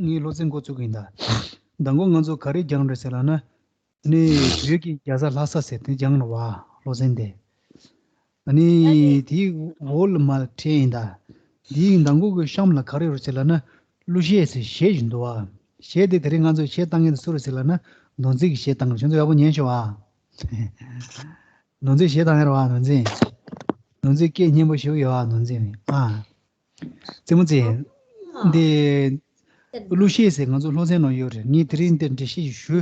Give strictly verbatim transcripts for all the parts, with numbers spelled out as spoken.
ངའི་སློབ་ཚན་འགོ་བཙུགས་ཀྱི་ཡིན་ད། མདང་དགོང་ང་ཚོ་ག་རེ་སྦྱངས་རེད་ཟེར་ལབ་ན། ཨ་ནི་བོད་ཀྱི་རྒྱལ་ས་ལྷ་ས་ཟེར་དེ་སྦྱངས་རེད་བ། སློབ་ཚན་དེ། ཨ་ནི་དེའི་འོག་ལ་མར་ཕྲད་ཡིན་ད། འདིའི་མདང་དགོང་གི་གཤམ་ལ་ག་རེ་ཡོད་རེད་ཟེར་ལབ་ན། གླུ་གཞས་ཟེར་གཞས་ཞིག་འདུག་བ། གཞས་དེ་དེ་རིང་ང་ཚོས་གཞས་བཏང་མཁན་དེ་སུ་རེད་ཟེར་ལབ་ན། མདོ་འཛིན་གྱིས་གཞས་བཏང་རེད། ཁྱོད་ཚོ་ཡག་པོ་ཉན་ཤོག་ཨ། མདོ་འཛིན་གཞས་བཏང་ཡོད་རེད་བ། མདོ་འཛིན། མདོ་འཛིན་སྐད་སྙན་པོ་ཞིག་ཡོད་ཨ། མདོ་འཛིན་ཨ། རྩེད་མོ་རྩེ། འདི། གླུ་གཞས་ཟེར་ང་ཚོ་སློབ་ཚན་ནང་ཡོད་རེད། ངས་དེ་རིང་འདིར་འགྲེལ་བཤད་ཞུ།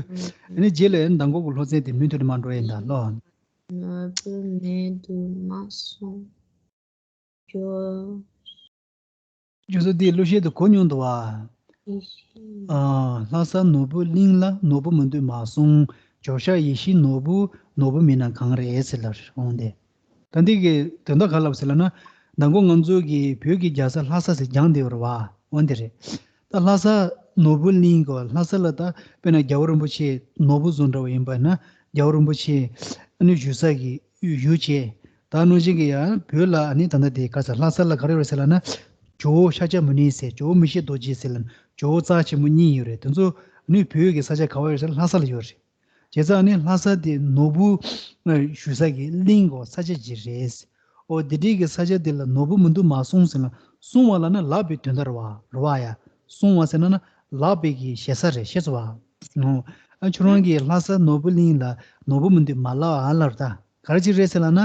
ཨ་ནི་རྗེས་ལ་ཡང་མདང་དགོང་གི་སློབ་ཚན་དེ་མུ་མཐུད་ནས་མར་འགྲོ་ཡིན་ད་ལོ། ནོར་བུ་མེད་དུ་མ་སོང་། ཇོ། ཁྱོད་ཚོ་འདི་གླུ་གཞས་དེ་གོ་མྱོང་འདུག་བ། ཨ། ལྷ་ས་ནོར་བུ་གླིང་ལ་ནོར་བུ་མི་འདུག་མ་གསུངས། ཇོ་ཤཱཀ་ཡིད་བཞིན་ནོར་བུ། ནོར་བུ་མེད་ན་གང་རེད་ཟེར་ལབ་འོང་དེ། ད་འདི་གི་དོན་དག་ག་ལབ་ཟེར་ལབ་ན། མདང་དགོང་ང་ཚོ་གི་བོད་ཀྱི་རྒྱལ་ས་ལྷ་ས་ཟེར་སྦྱངས་བསྡད་ཡོད་རེད་བ། འོ་འདི་རེད། ད་ལྷ་ས་ནོར་བུ་གླིང་གོ། ལྷ་ས་ལ་ད་དཔེར་ན་རྒྱལ་བ་རིན་པོ་ཆེ་ནོར་བུ་བཟོ་འདྲ་བ་ཡིན་པ་ན། རྒྱལ་བ་རིན་པོ་ཆེ་ཨ་ནི་བཞུགས་ས་གི་ཡུལ་བྱས། ད་ནང་བཞིན་གྱི་ཡང་བོད་ལ་ཨ་ནི་ད་ལྟ་དེ་ག་ས་ལྷ་ས་ལ་ག་རེ་ཡོད་རེད་ཟེར་ལབ་ན། ཇོ་བོ་ཤཱཀྱ་མུ་ནེ་ཟེར། ཇོ་བོ་མི་ཕྱེད་རྡོ་རྗེ་ཟེར་ལབ་ན། ཇོ་བོ་རྩ་ཆེན་པོ་གཉིས་ཡོད་རེད། དེ་ཚོ་ཨ་ནི་བོད་ཀྱི་ས་ཆ་ག་བ་ཡོད་རེད་ཟེར་ན་ལྷ་ས་ལ་ཡོད་རེད། བྱས་ཙང་ཨ་ནི་ལྷ་ས་དེ་ནོར་བུ་བཞུགས་ས་གི་གླིང་གོ། ས་ཆ་ཅིག་རེད། ཨོ་དེ་འདྲའི་གི་ས་ཆ་དེ་ལ་ནོར་བུ་མི་འདུག་མ་གསུངས་ཟེར་ན། གསུངས་པ་ལབ་ན་ལབ་པའི་དོན་དག་རེད་བ། རེད་བ་ཡ། གསུངས་པ་ཟེར་ན་ན་ལབ་པའི་གི་ཞེ་ས་རེད། ཤེས་སོང་བ། ཨོ། ཨ་ཁྱོད་རང་གིས་ལྷ་ས་ནོར་བུ་གླིང་ལ་ནོར་བུ་མི་འདུག་མ་ལབ་ཨ་ལབ་ད། ག་རེ་ཅིག་རེད་ཟེར་ལབ་ན།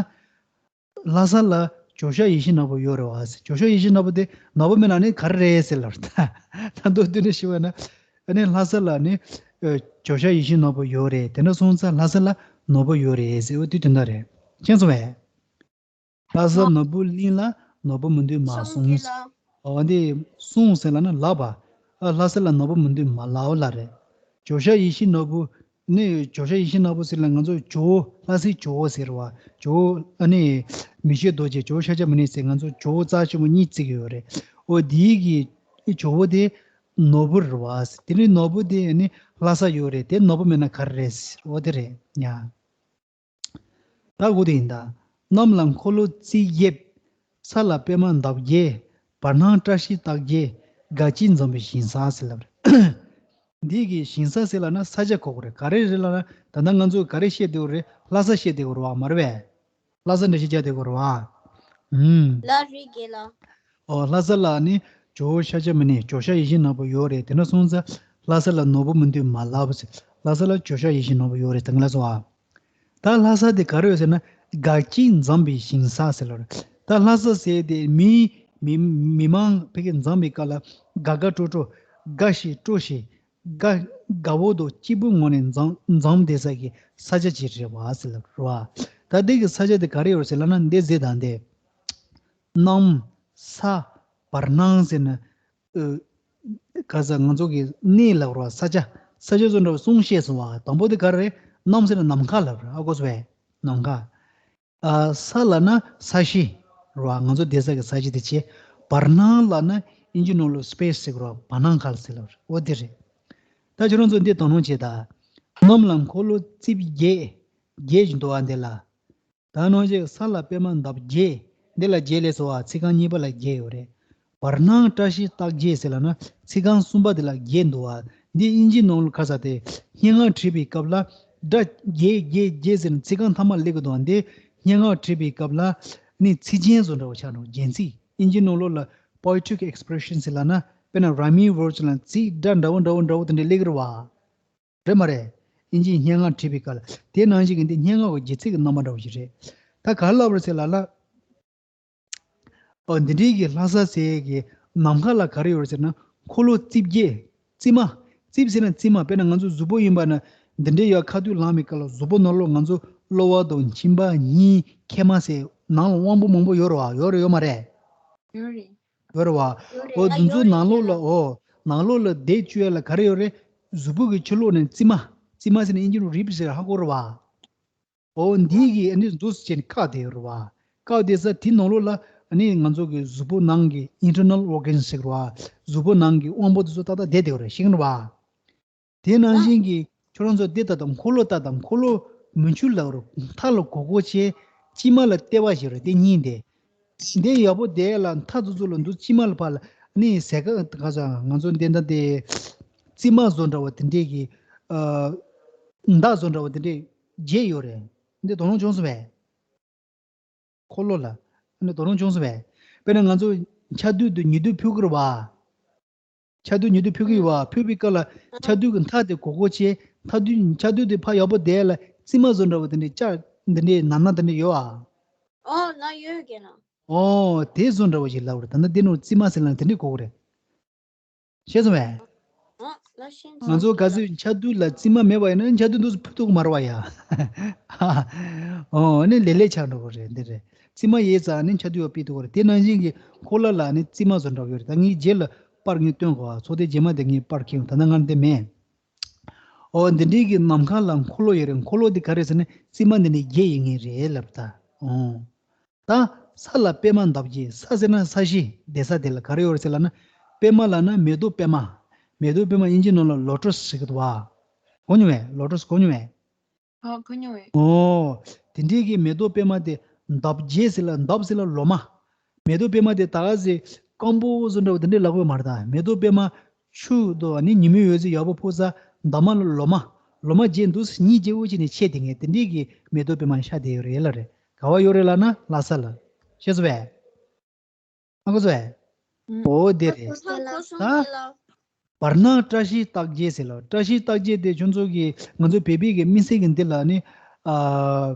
ལྷ་ས་ལ་ཇོ་ཤཱཀ་ཡིད་བཞིན་ནོར་བུ་ཡོད་རེད་བ། ཇོ་ཤཱཀ་ཡིད་བཞིན་ནོར་བུ་དེ་ནོར་བུ་མེད་ན་ནི་ག་རེ་རེད་ཟེར་ལབ་ད། ད་མདོར་བསྡུས་ནས་ཞུས་པ་ན། ཨ་ནི་ལྷ་ས་ལ་ནི་ཨ་ཇོ་ཤཱཀ་ཡིད་བཞིན་ནོར་བུ་ཡོད་རེད། དེ་འདྲ་སོང་ཙང་ལྷ་ས་ལ་ནོར་བུ་ཡོད་རེད་ཟེར་བ་དེ་དོན་དག་རེད། མཁྱེན་སོང་བས། ལྷ་ས་ནོར་བུ་གླིང་ལ་ནོར་བུ་མི་འདུག་མ་གསུངས། འོ་འདི་གསུངས་ཟེར་ལབ་ན་ལབ་པ། ཨ་ལྷ་ས་ལ་ནོར་བུ་མི་འདུག་མ་ལབ་ལ་རེད། ཇོ་ཤཱཀ་ཡིད་བཞིན་ནོར་བུ། ནི་ཇོ་ཤཱཀ་ཡིད་བཞིན་ནོར་བུ་ཟེར་ལ་ང་ཚོ་ཇོ་བོ་ལྷ་སའི་ཇོ་བོ་ཟེར་བ། ཇོ་བོ་ཨ་ནི་མི་ཕྱེད་རྡོ་རྗེ། ཇོ་བོ་ཤཱཀྱ་མུ་ནེ་ཟེར། ང་ཚོ་ཇོ་བོ་རྩ་ཆེན་པོ་གཉིས་བརྩི་གི་ཡོད་རེད། འོ་དེའི་གི་ཇོ་བོ་དེ་ནོར་བུ་རེད་བ། དེ་ནི་ནོར་བུ་དེ་ཨ་ནི་ལྷ་ས་ཡོད་རེད། དེ་ནོར་བུ་མེད་ན་ག་རེ་རེད་ཟེར། འོ་དེ་རེད་ཡ། ད་འོ་དེ་ཡིན་ད། གནམ་ལ་འཁོར་ལོ་རྩིབས་བརྒྱད། ས་ལ་པདྨ་འདབ་བརྒྱད། བར་སྣང་བཀྲ་ཤིས་རྟགས་བརྒྱད། དགའ་སྐྱིད་འཛོམས་པའི་ཞིང་ས་ཟེར་ལབ་རེད། འདི་གི་ཞིང་ས་ཟེར་ལབ་ན་ས་ཆ་གོ་དགོས་རེད། ག་རེ་རེད་ལབ་ན་ད་ལྟ་ང་ཚོས་ག་རེ་བཤད་བསྡད་ཡོད་རེད། ལྷ་ས་བཤད་བསྡད་ཡོད་རེད་བ། མ་རེད་པས། ལྷ་ས་འགྲེལ་བཤད་རྒྱག་བསྡད་ཡོད་རེད་བ། ཨུམ། ལ་རི་གེ་ལ། ཨོ་ལྷ་ས་ལ་ནི་ཇོ་བོ་ཤཱཀྱ་མུ་ནེ་ཇོ་ཤཱཀ་ཡིད་བཞིན་ནོར་བུ་ཡོད་རེད། དེ་འདྲ་སོང་ཙང་ལྷ་ས་ལ་ནོར་བུ་མི་འདུག་མ་ལབ་ཟེར། ལྷ་ས་ལ་ཇོ་ཤཱཀ་ཡིད་བཞིན་ནོར་བུ་ཡོད་རེད། དེ་འདྲ་སོང་ཨ། ད་ལྷ་ས་དེ་ག་རེ་ཡོད་ཟེར་ན་དགའ་སྐྱིད་འཛོམས་པའི་ཞིང་ས་ཟེར་ལབ་རེད། ད་ལྷ་ས་ཟེར་དེ་མི་མི་མི་མང་ཕ་གི་འཛོམས་པའི་སྐབས་ལ་དགའ་དགའ་སྤྲོ་སྤྲོ་དགའ་ཞིང་སྤྲོ་ཞིང་དགའ་དགའ་བོ་དང་སྐྱིད་པོའི་ངང་ནས་འཛོམས་འཛོམས་བསྡད་ས་གི་ས་ཆ་ཅིག་རེད་བ་ཟེར་ལབ་རེད་བ། ད་འདི་གི་ས་ཆ་དེ་ག་རེ་ཡོད་ཟེར་ལབ་ན་འདི་ཟེར་དང་དེ་གནམ་ས་བར་སྣང་ཟེར་ན། ཨ། ག་ས་ང་ཚོ་གི་གནས་ལབ་རེད་བ། ས་ཆ། ས་ཆ་ཚོ་འདྲ་བ་གསུངས་བཤད་སོང་བ། དང་པོ་དེ་ག་རེ་རེད། གནམ་ཟེར་ན་ནམ་མཁའ་ལབ་རེད། ཨ་གོ་སོང་བས། ནམ་མཁའ། ཨ་ས་ལབ་ན་ས་གཞི་རེད་བ། ང་ཚོ་བསྡད་ས་གི་ས་གཞི་དེ་བྱས། བར་སྣང་ལབ་ན་ཨིན་ཇི་ནང་ལོགས་སི་པེ་སི་ཟེར་གི་རེད་བ། བར་སྣང་ག་ལ་ཟེར་ལབ་རེད། འོ་དེ་རེད། ད་ཁྱོད་རང་ཚོ་འདི་དང་ལོང་བྱེད་ད། གནམ་ལ་འཁོར་ལོ་རྩིབས་བརྒྱད། བརྒྱད་ཅིག་འདུག་བ་འདི་ལ། ད་ནང་བཞིན་ས་ལ་པདྨ་འདབ་བརྒྱད། འདི་ལ་བརྒྱད་ལས་སོ་བ། ཚིག་རྐང་གཉིས་པ་ལ་བརྒྱད་ཡོད་རེད། བར་སྣང་བཀྲ་ཤིས་རྟགས་བརྒྱད་ཟེར་ལབ་ན་ཚིག་རྐང་གསུམ་པ་འདི་ལ་བརྒྱད་འདུག་བ། འདི་ཨིན་ཇི་ནང་ལ་ག་ས་དེ་སྙན་ངག་བྲིས་པའི་སྐབས་ལ་སྒྲ་བརྒྱད་བརྒྱད་བརྒྱད་ཟེར་ནས་ཚིག་རྐང་ཐ་མ་སླེབས་ཀྱི་འདུག་བ། འདི་སྙན་ངག་བྲིས་པའི་སྐབས་ལ་ནི་ཚིག་རྒྱན་བཟོ་འདྲ་བོ་ཆགས་འགྲོ། རྒྱན་ཚིག་ཨིན་ཇི་ནང་ལོགས་ལ་poetic expression ཟེར་ལབ་ན་དཔེར་ན་rhyming words ལ་ཚིག་སྒྲ་འདྲ་བོ་འདྲ་བོ་འདྲ་བོ་དེ་འདྲ་སླེབས་ཀྱི་རེད་བ། རེད་མ་རེད། ཨིན་ཇིའི་སྙན་ངག་བྲིས་པའི་སྐབས་ལ་དེ་ནང་བཞིན་གྱི་འདི་སྙན་ངག་གི་རྒྱུད་ཚིག་གི་རྣམ་པ་འདྲ་བོ་ཞིག་རེད། ད་ག་རེ་ལབ་རེད་ཟེར་ལབ་ན། ཨོ་འདི་འདྲའི་གི་ལྷ་ས་ཟེར་གི་ནམ་མཁའ་ལ་ག་རེ་ཡོད་རེད་ཟེར་ན་འཁོར་ལོ་རྩིབས་བརྒྱད། རྩིབས་མ། རྩིབས་ཟེར་ན་རྩིབས་མ། དཔེར་ན་ང་ཚོ་གཟུགས་པོ་ཡིན་པ་ན་འདི་འདྲའི་ཡ་ཁ་ཐུག་ལངས་པའི་སྐབས་ལ་གཟུགས་པོ་ནང་ལོགས་ང་ཚོ་གློ་བ་དང་མཆིན་པ་སྙིང་མཁལ་མ་ཟེར་ནང་ལ་དབང་པོ་མང་པོ་ཡོད་རེད་བ། ཡོད་རེད་ཡོད་མ་རེད། ཡོད་རེད། ཡོད་རེད་བ། ཡོད་རེད། ཨོ་ད་འདི་ཚོ་ཡོད་རེད། ནང་ལོགས་ལ་ཨོ་ནང་ལོགས་ལ་བསྡད་བཅུག་ཡ་ལ་ག་རེ་ཡོད་རེད། གཟུགས་པོ་གི་ཕྱི་ལོགས་ནས་རྩིབས་མ། རྩིབས་མ་ཟེར་ན་ཨིན་ཇི་ལ་rib ཟེར་ཧ་གོ་རེད་བ། ཨོ་འདི་གི་ཨ་ནི་འདུག་སེ་བྱས་ནས་བཀག་བསྡད་ཡོད་རེད་བ། བཀག་བསྡད་ས་དེ་ནང་ལོགས་ལ་ཨ་ནི་ང་ཚོ་གི་གཟུགས་པོ་ནང་གི་internal organs ཟེར་གི་རེད་བ། གཟུགས་པོ་ནང་གི་དབང་པོ་དེ་ཚོ་ཏག་ཏག་བསྡད་བསྡད་ཡོད་རེད། ཤེས་ཀྱི་རེད་བ། དེ་ནང་བཞིན་གྱི་ཁྱོད་རང་ཚོ་འདི་ལྟ་དང་འཁོར་ལོ་ལྟ་དང་འཁོར་ལོ་མུ་ཁྱུད་ལ་རུ་མཐའ་ལ་སྒོར་སྒོར་བྱས་དཀྱིལ་མ་ལ་ལྟེ་བ་ཞིག་རེད། དེ་གཉིས་དེ། འདི་ཡག་པོ་བསྡད་ལ་མཐའ་ཚོ་ཚོ་ལ་འདུག་དཀྱིལ་མ་ལ་ཕར་ལ་ ནི་ཟས་ཀ་ག་ས་ང་ཚོ་འདི་འདྲ་དེ་རྩིབ་མ་བཟོ་འདྲ་བ་དེ་འདྲས་ཀྱི་ཨ་མདའ་བཟོ་འདྲ་བ་དེ་འདྲས་བརྒྱད་ཡོད་རེད། འདི་དོ་སྣང་བྱུང་སོང་བས། འཁོར་ལོ་ལ་ཨ་ནི་དོ་སྣང་བྱུང་སོང་བས། དཔེར་ན་ང་ཚོ་ཆར་དུས་དུ་ཉི་དུས་ཕུལ་གི་རེད་བ། ཆར་དུས་ཉི་དུས་ཕུལ་གི་ཡོད་བ། ཕུལ་བའི་སྐབས་ལ་ཆར་དུས་ཀྱི་མཐའ་དེ་སྒོར་སྒོར་བྱས། མཐའ་དུས་ཆར་དུས་དེ་ཕར་ཡག་པོ་བསྡད་ལ་རྩིབ་མ་བཟོ་འདྲ་བ་དེ་འདྲས་ལྕགས་འདི་འདྲས་ནར་ནར་དེ་འདྲས་ཡོད་ཨ། ཨོ་ལ་ཡོད་ཀྱི་ལ། ཨོ་དེ་བཟོ་འདྲ་བ་ཞིག་ལབ་རེད། ད་ནི་དེ་ནོར་རྩིབ་མ་ཟེར་ལ་དེ་འདྲས་གོ་གི་རེད། ཤེས་སོང་བས། ཨོ་ལ་ཤེས་ང་ཚོ་ག་ཚོད་ཆར་དུས་ལ་རྩིབ་མ་མེད་པ་ཡིན་ན་ཆར་དུས་འདུག་སེ་ཕུ་ཐུག་མ་རེད་བ་ཡ། ཨོ་ནི་ལེ་ལེ་ཆགས་འགྲོ་གི་རེད་འདི་རེད། རྩིབ་མ་ཡོད་ཙང་ནི་ཆར་དུས་ཡོད་ཕུ་ཐུག་གི་རེད། དེ་ནང་བཞིན་གྱི་འཁོར་ལོ་ལ་ནི་རྩིབ་མ་བཟོ་འདྲ་བ་ཡོད་རེད། ད་ངས་རྗེས་ལ་པར་ངས་སྟོན་གོ་ཚོགས་སྡེ་རྗེས་མ་དེ་ངས་པར་ཁྱེར་ཡོང་། ད་ནི་ང་འདི་མེད། ཨོ་འདི་འདྲའི་གི་ནམ་མཁའ་ལ་འཁོར་ལོ་ཡོད་རེད། འཁོར་ལོ་འདི་ག་རེ་ཟེར་ན་རྩིབ་མ་འདི་ནི་བརྒྱད་ཡོད་ངེས་རེད་ལབ་ད། ཨོ། ད་ས་ལ་པད་མ་འདབ་བརྒྱད། ས་ཟེར་ན་ས་གཞི་བསྡད་ས་དེ་ལ་ག་རེ་ཡོད་རེད་ཟེར་ལབ་ན། པད་མ་ལབ་ན་མེ་ཏོག་པད་མ། མེ་ཏོག་པད་མ་དབྱིན་ཇིའི་ནང་ལ་ལོ་ཊས་ཟེར་གི་འདུག་བ། གོ་མྱོང་བས། ལོ་ཊས་གོ་མྱོང་བས། ཨ་གོ་མྱོང་བས། ཨོ། དེ་འདྲའི་གི་མེ་ཏོག་པད་མ་དེ་འདབ་བརྒྱད་ཟེར་ལ་འདབ་ཟེར་ལ་ལོ་མ། མེ་ཏོག་པད་མ་དེ་ད་ག་ཟེ་སྐམ་པོ་བཟོ་འདྲ་བ་དེ་འདྲས་ལབ་དགོས་མ་རེད་ད། མེ་ཏོག་པད་མ་ཆུ་དང་ནི་ཉི་མའི་འོད་ཟེར་ཡག་པོ་ཕོག་ས་འདབ་མ་ལ་ལོ་མ། ལོ་མ་བརྒྱད་འདུག་སེ་གཉིས་བརྗེ་པོ་བྱས་ནས་ཕྱེ་དེ་ངས་དེ་འདྲས་ཀྱི་མེ་ཏོག་པད་མ་ཤ་དེ་ཡོད་རེད་ལ་རེད། ག་བ་ཡོད་རེད་ལབ་ན་ལྷ་ས་ལ། ཤེས་སོང་བས། ཨ་གོ་སོང་བས། ཨུམ། ཨོ་དེ་རེད། ད་བར་སྣང་བཀྲ་ཤིས་རྟགས་བརྒྱད་ཟེར་ལ། བཀྲ་ཤིས་རྟགས་བརྒྱད་དེ་ཁྱོད་ཚོ་གི་ང་ཚོ་བོད་པའི་གི་མི་སེར་གི་འདི་ལ་ནི་ཨ།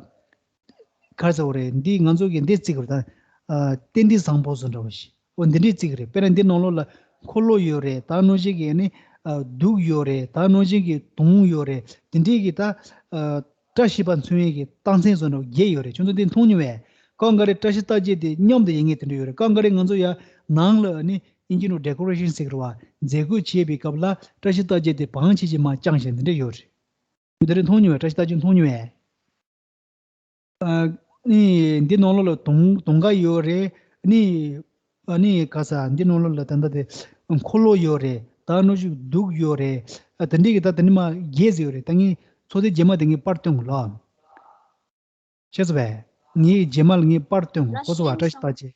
ག་རེ་ཟེར་བ་རེད། འདི་ང་ཚོ་གི་འདི་བརྩི་གི་རེད་ད། ཨ་རྟེན་འབྲེལ་བཟང་པོ་བཟོ་འདྲ་བ་ཞིག་འོ་འདི་འདྲས་བརྩི་གི་རེད། དཔེར་ན་འདི་ནང་ལོགས་ལ་འཁོར་ལོ་ཡོད་རེད། ད་ནང་བཞིན་གི་ནི་ཨ་གདུགས་ཡོད་རེད། ད་ནང་བཞིན་གི་དུང་ཡོད་རེད། འདི་འདྲས་གི་ད་ཨ་བཀྲ་ཤིས་པ་མཚོན་ཡས་གི་རྟགས་མཚན་བཟོ་འདྲ་བ་བརྒྱད་ཡོད་རེད། ཁྱོད་ཚོ་འདི་མཐོང་མྱོང་བས། སྐབས་འགའ་རེ་བཀྲ་ཤིས་རྟགས་བརྒྱད་དེ་མཉམ་དུ་ཡོད་མཁན་དེ་འདྲ་ཡོད་རེད། སྐབས་འགའ་རེ་ང་ཚོ་ཡ་ནང་ལ་ནི་དབྱིན་ཇི་ནང་ཌེ་ཀོ་རེ་ཤན་ཟེར་གི་རེད་བ། མཛེས་བཀོད་བྱེད་པའི་སྐབས་ལ་བཀྲ་ཤིས་རྟགས་བརྒྱད་དེ་བང་ཆེ་ཆེ་མར་བརྐྱངས་བཞག་འདི་འདྲ་ཡོད་རེད། འདི་རེད། མཐོང་མྱོང་བས། བཀྲ་ཤིས་རྟགས་བརྒྱད་མཐོང་མྱོང་བས། ཨ་ནི་འདི་ནང་ལོགས་ལ་དུང་དུང་དཀར་ཡོད་རེད། ནི་ཨ་ནི་ག་ས་འདི་ནང་ལོགས་ལ་ད་ལྟ་དེ་འཁོར་ལོ་ཡོད་རེད། ད་ནང་བཞིན་གདུགས་ཡོད་རེད། ཨ་དེ་འདྲའི་གི་ད་དེ་ནི་མར་བརྒྱད་ཟེར་ཡོད་རེད། ད་ངས་ཚོགས་སྡེ་རྗེས་མ་དེ་ངས་པར་སྟོན་དགོས་ལ། ཤེས་སོང་བས། ངས་རྗེས་མ་ལ་ངས་པར་སྟོན་དགོས། ལ་གོ་སོང་བ། ཤེས་བཀྲ་ཤིས་རྟགས་བརྒྱད།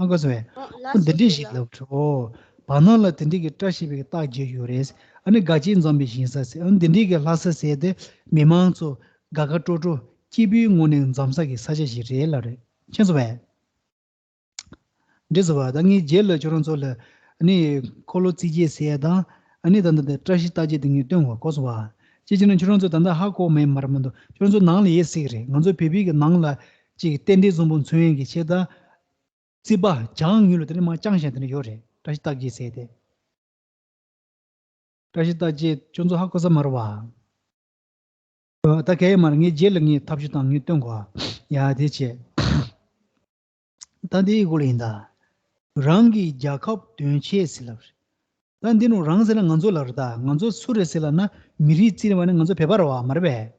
ཨ་གོ་སོང་བས། ཨོ་ལ་འོ་འདི་འདྲས་ཤེས་ཤིག་ལབ་འགྲོ། བར་སྣང་ལ་དེ་འདྲས་ཀྱི་བཀྲ་ཤིས་པའི་རྟགས་བརྒྱད་ཡོད་རེད། ཨ་ནི་དགའ་སྐྱིད་འཛོམས་པའི་ཞིང་ས་ཟེར། ཨ་ནི་འདི་འདྲས་ཀྱི་ལྷ་ས་ཟེར་དེ་མི་མང་ཚོ་དགའ་དགའ་སྤྲོ་སྤྲོ་སྐྱིད་པོའི་ངང་ནས་འཛོམས་ས་གི་ས་ཆ་ཞིག་རེད་ལབ་རེད། མཁྱེན་སོང་བས། འགྲིག་སོང་བ། ད་ངས་རྗེས་ལ་ཁྱོད་རང་ཚོ་ལ་ཨ་ནི་འཁོར་ལོ་རྩིབས་བརྒྱད་ཟེར་ཡ་དང་། ཨ་ནི་ད་ལྟ་དེ་བཀྲ་ཤིས་རྟགས་བརྒྱད་དེ་ངས་སྟོན་དགོས། གོ་སོང་བ། ཅི་བྱས་ན་ཁྱོད་རང་ཚོ་ད་ལྟ་ཧ་གོ་མེད་མ་རེད་མ་གཏོགས། ཁྱོད་རང་ཚོ་ནང་ལ་ཡོད་སྲིད་ཀྱི་རེད། ང་ཚོ་བོད་པའི་གི་ནང་ལ་ཅིག་རྟེན་འབྲེལ་བཟང་པོ་མཚོན་ཡས་ཀྱི་ཆེད་དུ། རྩིབས་པ་བྱང་ངོས་ལ་དེ་ནས་མར་བརྐྱངས་བཞག་དེ་འདྲ་ཡོད་རེད། བཀྲ་ཤིས་རྟགས་བརྒྱད་ཟེར་ཏེ། བཀྲ་ཤིས་རྟགས་བརྒྱད་ཁྱོད་ཚོ་ཧ་གོ་ས་མ་རེད་བ། ཨ་ད་གལ་མ་རེད། ངས་རྗེས་ལ་ངས་ཐབས་ཤེས་དང་ངས་སྟོན་དགོས། ཡ་དེ་བྱས། ད་འདིའི་སྐོར་ཡིན་ད། རང་གི་རྒྱལ་ཁབ་དོན་ཆེད་ཟེར་ལབ་རེད། ད་འདི་ནང་རང་ཟེར་ན་ང་ཚོ་ལབ་རེད་ད། ང་ཚོ་སུ་རེད་ཟེར་ལབ་ན་མི་རིགས་རྩིས་ལབ་ན་ང་ཚོ་བོད་པ་རེད་བ། མ་རེད་པས།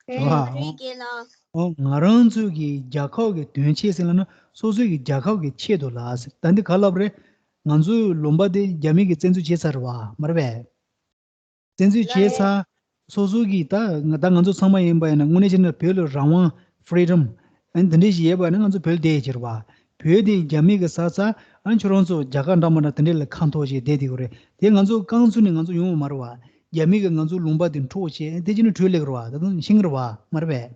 རེད། རེད་བ། མི་རིགས་རྒན་ལགས། ཨོ། ང་རང་ཚོའི་གི་རྒྱལ་ཁབ་ཀྱི་དོན་ཆེད་ཟེར་ལབ་ན་སོ་སོའི་གི་རྒྱལ་ཁབ་ཀྱི་ཆེད་དུ་ལ་ཟེར། ད་འདི་ག་ལབ་རེད། ང་ཚོའི་ལུང་པ་དེ་རྒྱ་མི་གིས་བཙན་འཛུལ་བྱས་ཚར་བ། མ་རེད་པས། བཙན་འཛུལ་བྱས་ཚར། ལ་རེད། སོ་སོའི་གི་ད་ང་ད་ང་ཚོ་ཚང་མ་ཡིན་པ་ཡིན་ན་དངོས་གནས་བྱས་ན་བོད་ལ་རང་དབང་ཕི་རི་ཌམ་ཨ་ནི་འདི་འདྲས་ཞིག་ཡོད་པ་ཡིན་ན་ང་ཚོ་བོད་ལ་བསྡད་ཡོད་ཀྱི་རེད་བ། བོད་དེ་རྒྱ་མི་གིས་ཟ་ཚར། ཨ་ནི་ཁྱོད་རང་ཚོ་རྒྱ་གར་འདྲ་མ་འདྲ་དེ་འདྲས་ལ་ཁ་འཐོར་བྱས་བསྡད་བསྡད་ཀྱི་རེད། དེ་ང་ཚོ་རྐང་ཚུགས་ནས་ང་ཚོ་ཡོང་བ་མ་རེད་བ། རྒྱ་མི་གིས་ང་ཚོའི་ལུང་པ་དེ་འཕྲོག་བྱས་དེ་བྱས་ནས་བྲོས་སླེབས་རེད་བ། ད་དུང་ཤེས་ཀྱི་རེད་བ། མ་རེད་པས།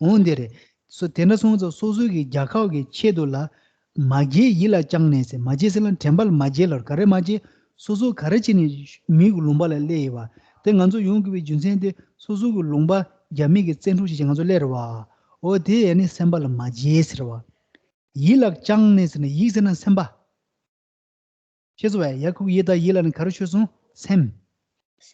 འོང་དེ་རེད། སོ་དེ་འདྲ་སོང་ཙང་སོ་སོའི་གི་རྒྱལ་ཁབ་ཀྱི་ཆེད་དུ་ལ་མ་བརྗེད་ཡིད་ལ་བཅངས་ནས་ཟེར། མ་བརྗེད་ཟེར་ལ་དྲན་པ་ལ་མ་བརྗེད་ལ། ག་རེ་མ་བརྗེད། སོ་སོ་ག་རེ་བྱས་ནས་མི་གི་ལུང་པ་ལ་སླེབས་ཡོད་བ། དེ་ང་ཚོ་ཡོང་དགོས་པའི་རྒྱུ་མཚན་དེ་སོ་སོ་གི་ལུང་པ་རྒྱ་མི་གིས་བཙན་འཕྲོག་བྱས་བྱས་ང་ཚོ་སླེབས་རེད་བ། འོ་དེ་ཡ་ནི་སེམས་པ་ལ་མ་བརྗེད་ཟེར་བ། ཡིད་ལ་བཅངས་ནས་ཟེར་ན་ཡིད་ཟེར་ན་སེམས་པ། ཤེས་སོང་བས། ཡ་ཁུག་ཡིད་དང་ཡིད་ལ་ནི་ག་རེ་ཤོད་སོང་། སེམས།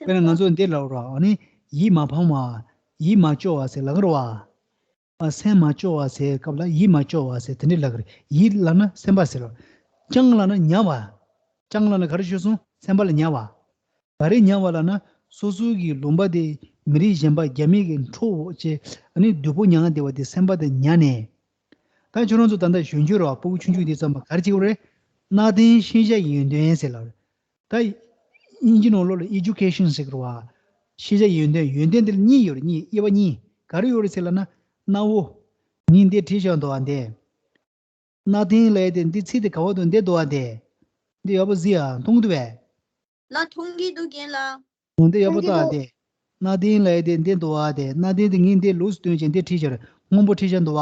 དཔེར་ན་ང་ཚོ་འདི་ལབ་རོགས། ཨ་ནི་ཡིད་མ་ཕངས་བ། ཡིད་མ་སྐྱོ་བ་ཟེར་ལབ་རོགས་བ། ཨ་སེམས་མ་སྐྱོ་བ་ཟེར་སྐབས་ལ་ཡིད་མ་སྐྱོ་བ་ཟེར་དེ་འདྲས་ལབ་ཀྱི་རེད། ཡིད་ལབ་ན་སེམས་པ་ཟེར་རོ། བཅངས་ལབ་ན་ཉར་བ། བཅངས་ལབ་ན་ག་རེ་ཤོད་སོང་། སེམས་པ་ལ་ཉར་བ། ག་རེ་ཉར་བ་ལབ་ན་སོ་སོའི་གི་ལུང་པ་དེ་མི་རིགས་གཞན་པ་རྒྱ་མི་གིས་འཕྲོག་བྱས་ཨ་ནི་བདུད་པོ་མྱངས་བསྡད་པ་དེ་སེམས་པ་དེ་ཉར་ནས། ད་ཁྱོད་རང་ཚོ་ད་ལྟ་གཞོན་སྐྱེས་རོ། སྤུ་གུ་ཆུང་ཆུང་དེ་ཚང་མ་ག་རེ་བྱེད་དགོས་རེད། གནའ་དེང་ཤེས་བྱ་ཡོན་ཏན་ཟེར་ལབ་རེད། ད་དབྱིན་ཇི་ནང་ལོགས་ལ་ཨེ་ཌུ་ཀེ་ཤན་ཟེར་གི་རེད་བ། ཤེས་བྱ་ཡོན་ཏན། ཡོན་ཏན་དེ་ལ་གཉིས་ཡོད་རེད། གཉིས། དབྱེ་བ་གཉིས། ག་རེ་ཡོད་རེད་ཟེར་ལབ་ན། གནའ་བོ། ངས་འདི་བྲིས་བཞག་འདུག་ཨ་འདི། གནའ་དེང་ལབ་ཡ་དེ་འདི་ཚིག་དེ་ག་བ་འདུག་འདི་འདུག་ཨ་འདི། འདི་ཡག་པོ་གཟིགས་ཨ། མཐོང་གི་འདུག་པས། ལ་མཐོང་གི་འདུག་རྒན་ལགས། འོ་འདི་ཡག་པོ་ལྟ་འདི། གནའ་དེང་ལབ་ཡ་དེ་འདི་འདུག་བ་དེ། གནའ་དེང་དེ་ངས་འདི་ལུགས་སུ་སྟོན་བྱས་འདི་བྲིས་བཞག་རེད། སྔོན་པོ་བྲིས་བཞག་འདུག་བ།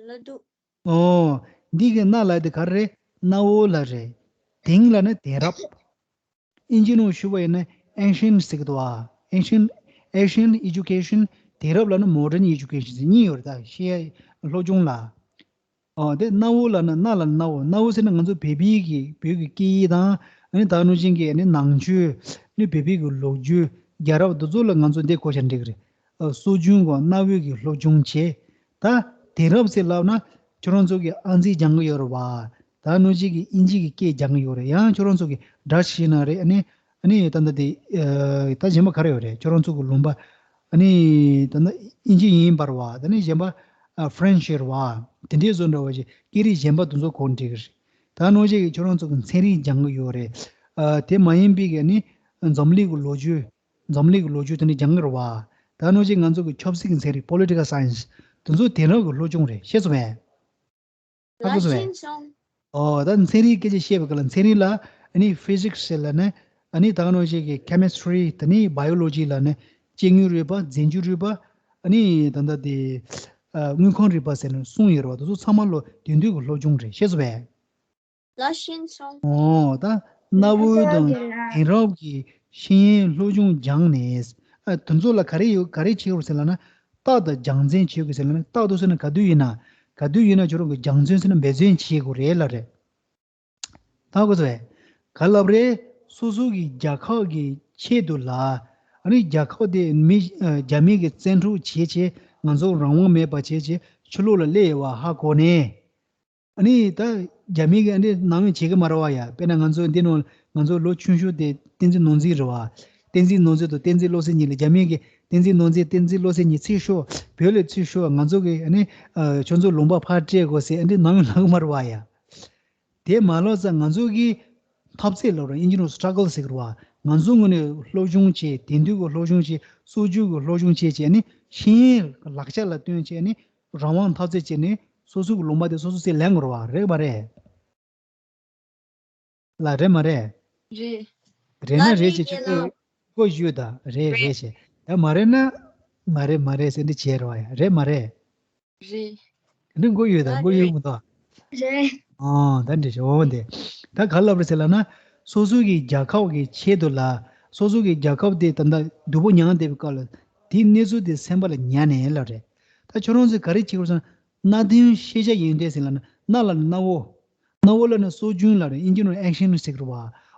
ལ་འདུག་ཨོ། འདི་གི་གནའ་ལབ་དེ་ག་རེ་རེད། གནའ་བོ་ལ་རེད། དེང་ལབ་ན་དེང་རབས། ཨིན་ཇི་ནང་ཞུ་བ་ཡིན་ན་ancient ཟེར་གི་འདུག་བ། ancient ancient education དེང་རབས་ལབ་ན་modern education ཟེར་གཉིས་ཡོད་རེད། ད་ཤེས་ཡ་སློབ་སྦྱོང་ལ། ཨོ་དེ་གནའ་བོ་ལབ་ན་གནའ་ལབ་ན་གནའ་བོ། གནའ་བོ་ཟེར་ན་ང་ཚོ་བོད་པའི་གི་བོད་ཀྱི་སྐད་ཡིག་དང་ཨ་ནི་ད་ནང་བཞིན་གྱི་ཨ་ནི་ནང་ཆོས་ཨ་ནི་བོད་པའི་གི་ལོ་རྒྱུས་རྒྱལ་རབས་འདི་ཚོ་ལ་ང་ཚོ་འདི་གོ་བྱ་འགྲིག་གི་རེད། ཨ་སྲོལ་རྒྱུན་གོ་གནའ་བོའི་གི་སློབ་སྦྱོང་བྱས། ད་དེང་རབས་ཟེར་ལབ་ན་ཁྱོད་རང་ཚོ་གི་ཨང་རྩིས་སྦྱང་གི་ཡོད་རེད་བ། ད་ནང་བཞིན་གྱི་ཨིན་ཇི་གི་སྐད་སྦྱང་གི་ཡོད་རེད། ཡང་ཁྱོད་རང་ཚོ་གི་Dutch ཤེས་ན་རེད། ཨ་ནི་ཨ་ནི་ད་ལྟ་དེ་ཨ་ད་གཞན་པ་ག་རེ་ཡོད་རེད། ཁྱོད་རང་ཚོ་གི་ལུང་པ་ཨ་ནི་ད་ནི་ཨིན་ཇི་ཡིན་པར་བ། ད་ནི་གཞན་པ་ཨ་French ཡོད་རེད་བ། དེ་འདྲའི་བཟོ་འདྲ་བ་ཞིག་སྐད་རིགས་གཞན་པ་དེ་ཚོ་གོ་འགྲིག་གི་རེད། ད་ནང་བཞིན་གྱི་ཁྱོད་རང་ཚོ་གི་ཚན་རིག་སྦྱང་གི་ཡོད་རེད། ཨ་དེ་མ་ཡིན་པའི་གི་ཨ་ནི་འཛམ་གླིང་གི་ལོ་རྒྱུས། འཛམ་གླིང་གི་ལོ་རྒྱུས་དེ་འདྲ་སྦྱང་གི་རེད་བ། ད་ནང་བཞིན་ང་ཚོ་གི་ཆབ་སྲིད་ཀྱི་ཚན་རིག་political science དེ་ཚོ་དེང་རབས་ཀྱི་སློབ་སྦྱོང་རེད། ཤེས་སོང་བས། ཧ་གོ་སོང་བས། ལགས་སོ། ཨོ་ད་ཚན་རིག་སྐད་ཆ་བཤད་པའི་སྐབས་ལ་ཚན་རིག་ལ་ཨ་ནི་physics ཟེར་ལབ་ནས། ཨ་ནི་ད་ག་ནང་བཞིན་གྱི་chemistry དེ་ནི་biology ལབ་ནས་སྐྱེ་དངོས་རིག་པ། རྫས་འགྱུར་རིག་པ། ཨ་ནི་ད་ལྟ་དེ་ཨ་དངོས་ཁམས་རིག་པ་ཟེར་ནས་གསུམ་ཡོད་རེད་བ། དེ་ཚོ་ཚང་མ་ལོ་དེང་དུས་ཀྱི་སློབ་སྦྱོང་རེད། ཤེས་སོང་བས། ལགས་ཤེས་སོང་། ཨོ་ད་གནའ་བོའི་དང་དེང་རབས་ཀྱི་ཤེས་ཡོན་སློབ་སྦྱོང་སྦྱངས་ནས། ཨ་དེ་ཚོ་ལ་ག་རེ་ཡོད་ག་རེ་བྱེད་དགོས་ཟེར་ལབ་ན། རྟགས་དང་རྒྱང་མཚན་བྱེད་དགོས་ཟེར་ལབ་ན། རྟགས་དང་ཟེར་ན་ག་དུས་ཡིན་ན། ག་དུས་ཡིན་ན་ཁྱོད་རང་གི་རྒྱང་མཚན་ཟེར་ན་འབད་བརྩོན་བྱེད་དགོས་རེད་ལབ་རེད། ཧ་གོ་སོང་བས། ག་ལབ་རེད། སོ་སོ་གི་རྒྱལ་ཁབ་ཀྱི་ཆེད་དུ་ལ། ཨ་ནི་རྒྱལ་ཁབ་དེ་མི་ཨ་རྒྱ་མི་གི་བཙན་འཕྲོག་བྱེད་བྱེད། ང་ཚོ་རང་དབང་མེད་པ་བྱེད་བྱེད་ཕྱི་ལོགས་ལ་སླེབས་ཡོད་པ་ཧ་གོ་ནས། ཨ་ནི་ད་རྒྱ་མི་གི་ཨ་ནི་ནང་དོན་བྱེད་ཀྱི་མ་རེད་བ་ཡ། དཔེར་ན་ང་ཚོ་འདི་ནང་ང་ཚོ་ལོ་ཆུང་ཤོས་དེ་བསྟན་འཛིན་ནོར་འཛིན་རེད་བ། བསྟན་འཛིན་ནོར་འཛིན་དང་བསྟན་འཛིན་བློ་གསལ་གཉིས་ལ་རྒྱ་མི་གི་བསྟན་འཛིན་ནོར་འཛིན་བསྟན་འཛིན་བློ་གསལ་གཉིས་ཚུར་ཤོག་བོད་ལ་ཚུར་ཤོག་ང་ཚོ་གི་ཨ་ནི་ཨ་ཁྱོད་ཚོ་ལུང་པ་ཕར་སྤྲད་དགོས་ཟེར་ཨ་ནི་ནང་དོན་ལབ་ཀྱི་མ་རེད་བ་ཡ། དེ་མ་ལོག་ཙང་ང་ཚོ་གི་འཐབ་རྩོད་ལབ་ར། ཨིན་ཇི་ནང་struggle ཟེར་གི་རེད་བ། ང་ཚོ་ངོས་ནས་སློབ་སྦྱོང་བྱས། དེང་དུས་ཀྱི་སློབ་སྦྱོང་བྱས། སྲོལ་རྒྱུན་གྱི་སློབ་སྦྱོང་བྱས་བྱས་ནི་ཤེས་ཡོན་ལག་ཆ་ལ་བསྟུན་བྱས་ནི་རང་དབང་འཐབ་རྩོད་བྱས་ནས་སོ་སོ་གི་ལུང་པ་དེ་སོ་སོ་སྲིད་ལེན་དགོས་རེད་བ། རེད་མ་རེད། ལ་རེད་མ་རེད། རེད། རེད་ན་ལ་རེད་རེད་ཅེས་རྒན་ཁྱོད་ལགས། མགོ་གཡུག་ད། རེད་རེད་ཅེས། ད་མ་རེད་ན་མ་རེད་མ་རེད་ཟེར་འདི་བྱས་རེད་བ་ཡ། རེད་མ་རེད། རེད། འདི་མགོ་གཡུག་ད། ཨ་མགོ་གཡུག་རེད། མི་འདུག་རེད། ཨོ་ད་འདྲི་ཤོག་འོ་འདི། ད་ག་ལབ་རེད་ཟེར་ལབ་ན། སོ་སོ་གི་རྒྱལ་ཁབ་ཀྱི་ཆེད་དུ་ལ། སོ་སོ་གི་རྒྱལ་ཁབ་དེ་ད་ལྟ་སྡུག་པོ་མྱངས་བསྡད་པའི་སྐབས་ལ་དེའི་གནས་ཚུལ་དེ་སེམས་པ་ལ་ཉར་ནས་ལབ་རེད། ད་ཁྱོད་རང་ཚོས་ག་རེ་བྱེད་དགོས་ཟེར་ན། གནའ་དེང་ཤེས་བྱ་ཡོན་ཏན་ཟེར་ལབ་ན། གནའ་ལབ་ན་གནའ་བོ། གནའ་བོ་ལབ་ན་སྲོལ་རྒྱུན་ལབ་རེད། ཨིན་ཇི་ནང་ancient ཟེར་གི་རེད་བ།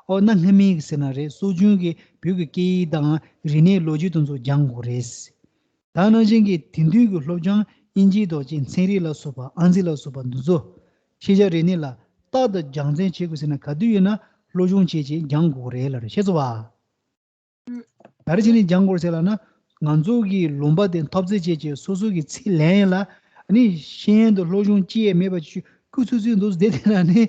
ཨོ་གནའ་སྔ་མའི་གི་ཟེར་ན་རེད། སྲོལ་རྒྱུན་གྱི་བོད་ཀྱི་སྐད་ཡིག་དང་རིག་གནས་ལོ་རྒྱུས་དེ་ཚོ་སྦྱང་དགོས་རེད། ད་ནང་བཞིན་གྱི་དེང་དུས་ཀྱི་སློབ་སྦྱོང་ཨིན་ཇི་དང་གཅིག་ཚན་རིག་ལ་སོགས་པ་ཨང་རྩིས་ལ་སོགས་པ་འདི་ཚོ་ཤེས་བྱ་རིག་གནས་ལ་རྟགས་དང་རྒྱང་མཚན་བྱེད་དགོས་ཟེར་ན་ག་དུས་ཡིན་ན་སློབ་སྦྱོང་བྱེད་བྱེད་སྦྱང་དགོས་རེད་ལབ་རེད། ཤེས་སོང་བ། ག་རེ་བྱས་ནས་སྦྱང་དགོས་ཟེར་ལབ་ན། ང་ཚོ་གི་ལུང་པ་དེ་འཐབ་རྩོད་བྱེད་བྱེད་སོ་སོ་གི་ཚིག་ལན་ཡིན་ལ། ཨ་ནི་ཤེས་ཡོན་དང་སློབ་སྦྱོང་ཅི་ཡང་མེད་པ་ཆུ་ཁུ་ཚུར་ཚུར་འདུག་བསྡད་དེ་ན་ནི།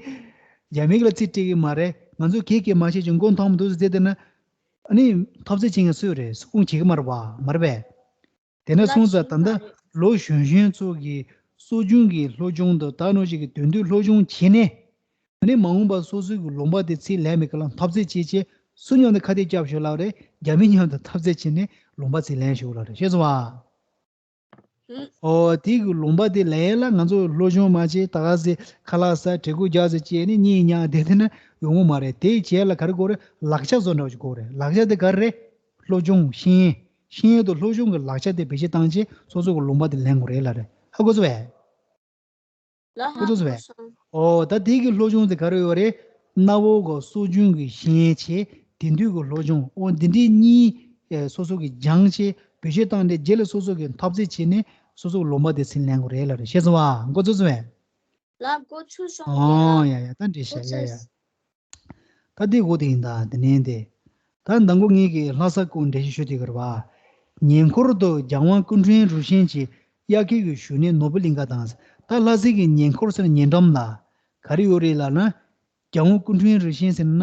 རྒྱ་མི་གི་ལ་ཚིག་སྤྲད་གི་མ་རེད། ང་ཚོ་གེ་གེ་མ་བྱེད་ཅིག་མགོ་འཐོམ་འདུག་བསྡད་དེ་ན། ཨ་ནི་འཐབ་རྩོད་བྱེད་མཁན་སུ་རེད། སུ་ཁུངས་བྱེད་གི་མ་རེད་བ། མ་རེད་པས། དེ་ནས་སོང་ཙང་ད་ལྟ་ལོ་གཞོན་གཞོན་ཚོ་གི་སྲོལ་རྒྱུན་གྱི་སློབ་སྦྱོང་དང་ད་ནང་བཞིན་གྱི་དེང་དུས་སློབ་སྦྱོང་བྱས་ནས། ཨ་ནི་མ་འོངས་པར་སོ་སོའི་གི་ལུང་པ་དེ་ཚིག་ལན་མེད་ག་ལ་འཐབ་རྩོད་བྱེད་བྱེད་སུ་མཉམ་དུ་ཁ་གཏད་བཅག་ཤོག་ལབ་རེད། རྒྱ་མི་མཉམ་དུ་འཐབ་རྩོད་བྱེད་ནས་ལུང་པ་ཚིག་ལན་ཤོག་ལབ་རེད། ཤེས་སོང་བ། ཨོ་དེ་གི་ལུང་པ་དེ་ལན་ལ་ང་ཚོ་སློབ་སྦྱོང་མ་བྱེད་ད་ག་ཟེ་ཁ་ལག་ཟ་གྲི་གུ་རྒྱག་ཟེ་བྱས་ནས་གཉིད་ཉལ་བསྡད་དེ་ན་ཡོང་གི་མ་རེད། དེ་བྱས་ལ་ག་རེ་དགོས་རེད། ལག་ཆ་བཟོ་འདྲ་བ་ཞིག་དགོས་རེད། ལག་ཆ་དེ་ག་རེ་རེད། སློབ་སྦྱོང་ཤེས་ཡོན། ཤེས་ཡོན་དང་སློབ་སྦྱོང་གི་ལག་ཆ་དེ་བེད་སྤྱོད་བཏང་བྱས་སོ་སོ་གི་ལུང་པ་དེ་ལེན་དགོས་རེད་ལབ་རེད། ཧ་གོ་སོང་བས། ལ་ཧ་ཧ་གོ་སོང་བས། གོ་སོང་། ཨོ་ད་དེ་གི་སློབ་སྦྱོང་དེ་ག་རེ་ཡོད་རེད། གནའ་བོ་གི་སྲོལ་རྒྱུན་གྱི་ཤེས་ཡོན་བྱས། དེང་དུས་ཀྱི་སློབ་སྦྱོང་། ཨོ་འདི་འདྲའི་གཉིས་ཨེ་སོ་སོ་གི་སྦྱངས་བྱས་བེད་སྤྱོད་བཏང་སྟེ་རྗེས་ལ་སོ་སོ་གི་འཐབ་རྩོད་བྱས་ནས་སོ་སོ་གི་ལུང་པ་དེ་ཚིག་ལེན་དགོས་རེད་ལབ་རེད། ཤེས་སོང་བ། མགོ་ཚོས་སོང་བས། ལ་མགོ་ཚོས་སོང་། ཨོ་ཡ་ཡ་ད་འདྲི་ཤ་ཡ་ཡ། ད་འདི་འགོ་དེ་ཡིན་ད་དེ་ནས་འདི། ད་མདང་དགོང་ངེད་ཀྱི་ལྷ་ས་སྐོར་འགྲེལ་བཤད་ཞུ་དེ་གར་བ། ཉེ་འཁོར་དུ་རྒྱལ་དབང་སྐུ་ཕྲེང་རིམ་བྱོན་གྱི་དབྱར་ཁའི་གི་བཞུགས་གནས་ནོར་བུ་གླིང་ཁ་དང་། ད་ལྷ་སའི་གི་ཉེ་འཁོར་ཟེར་ན་ཉེ་འགྲམ་ལ་ག་རེ་ཡོད་རེད་ལབ་ན། རྒྱལ་དབང་སྐུ་ཕྲེང་རིམ་བྱོན་ཟེར་ན་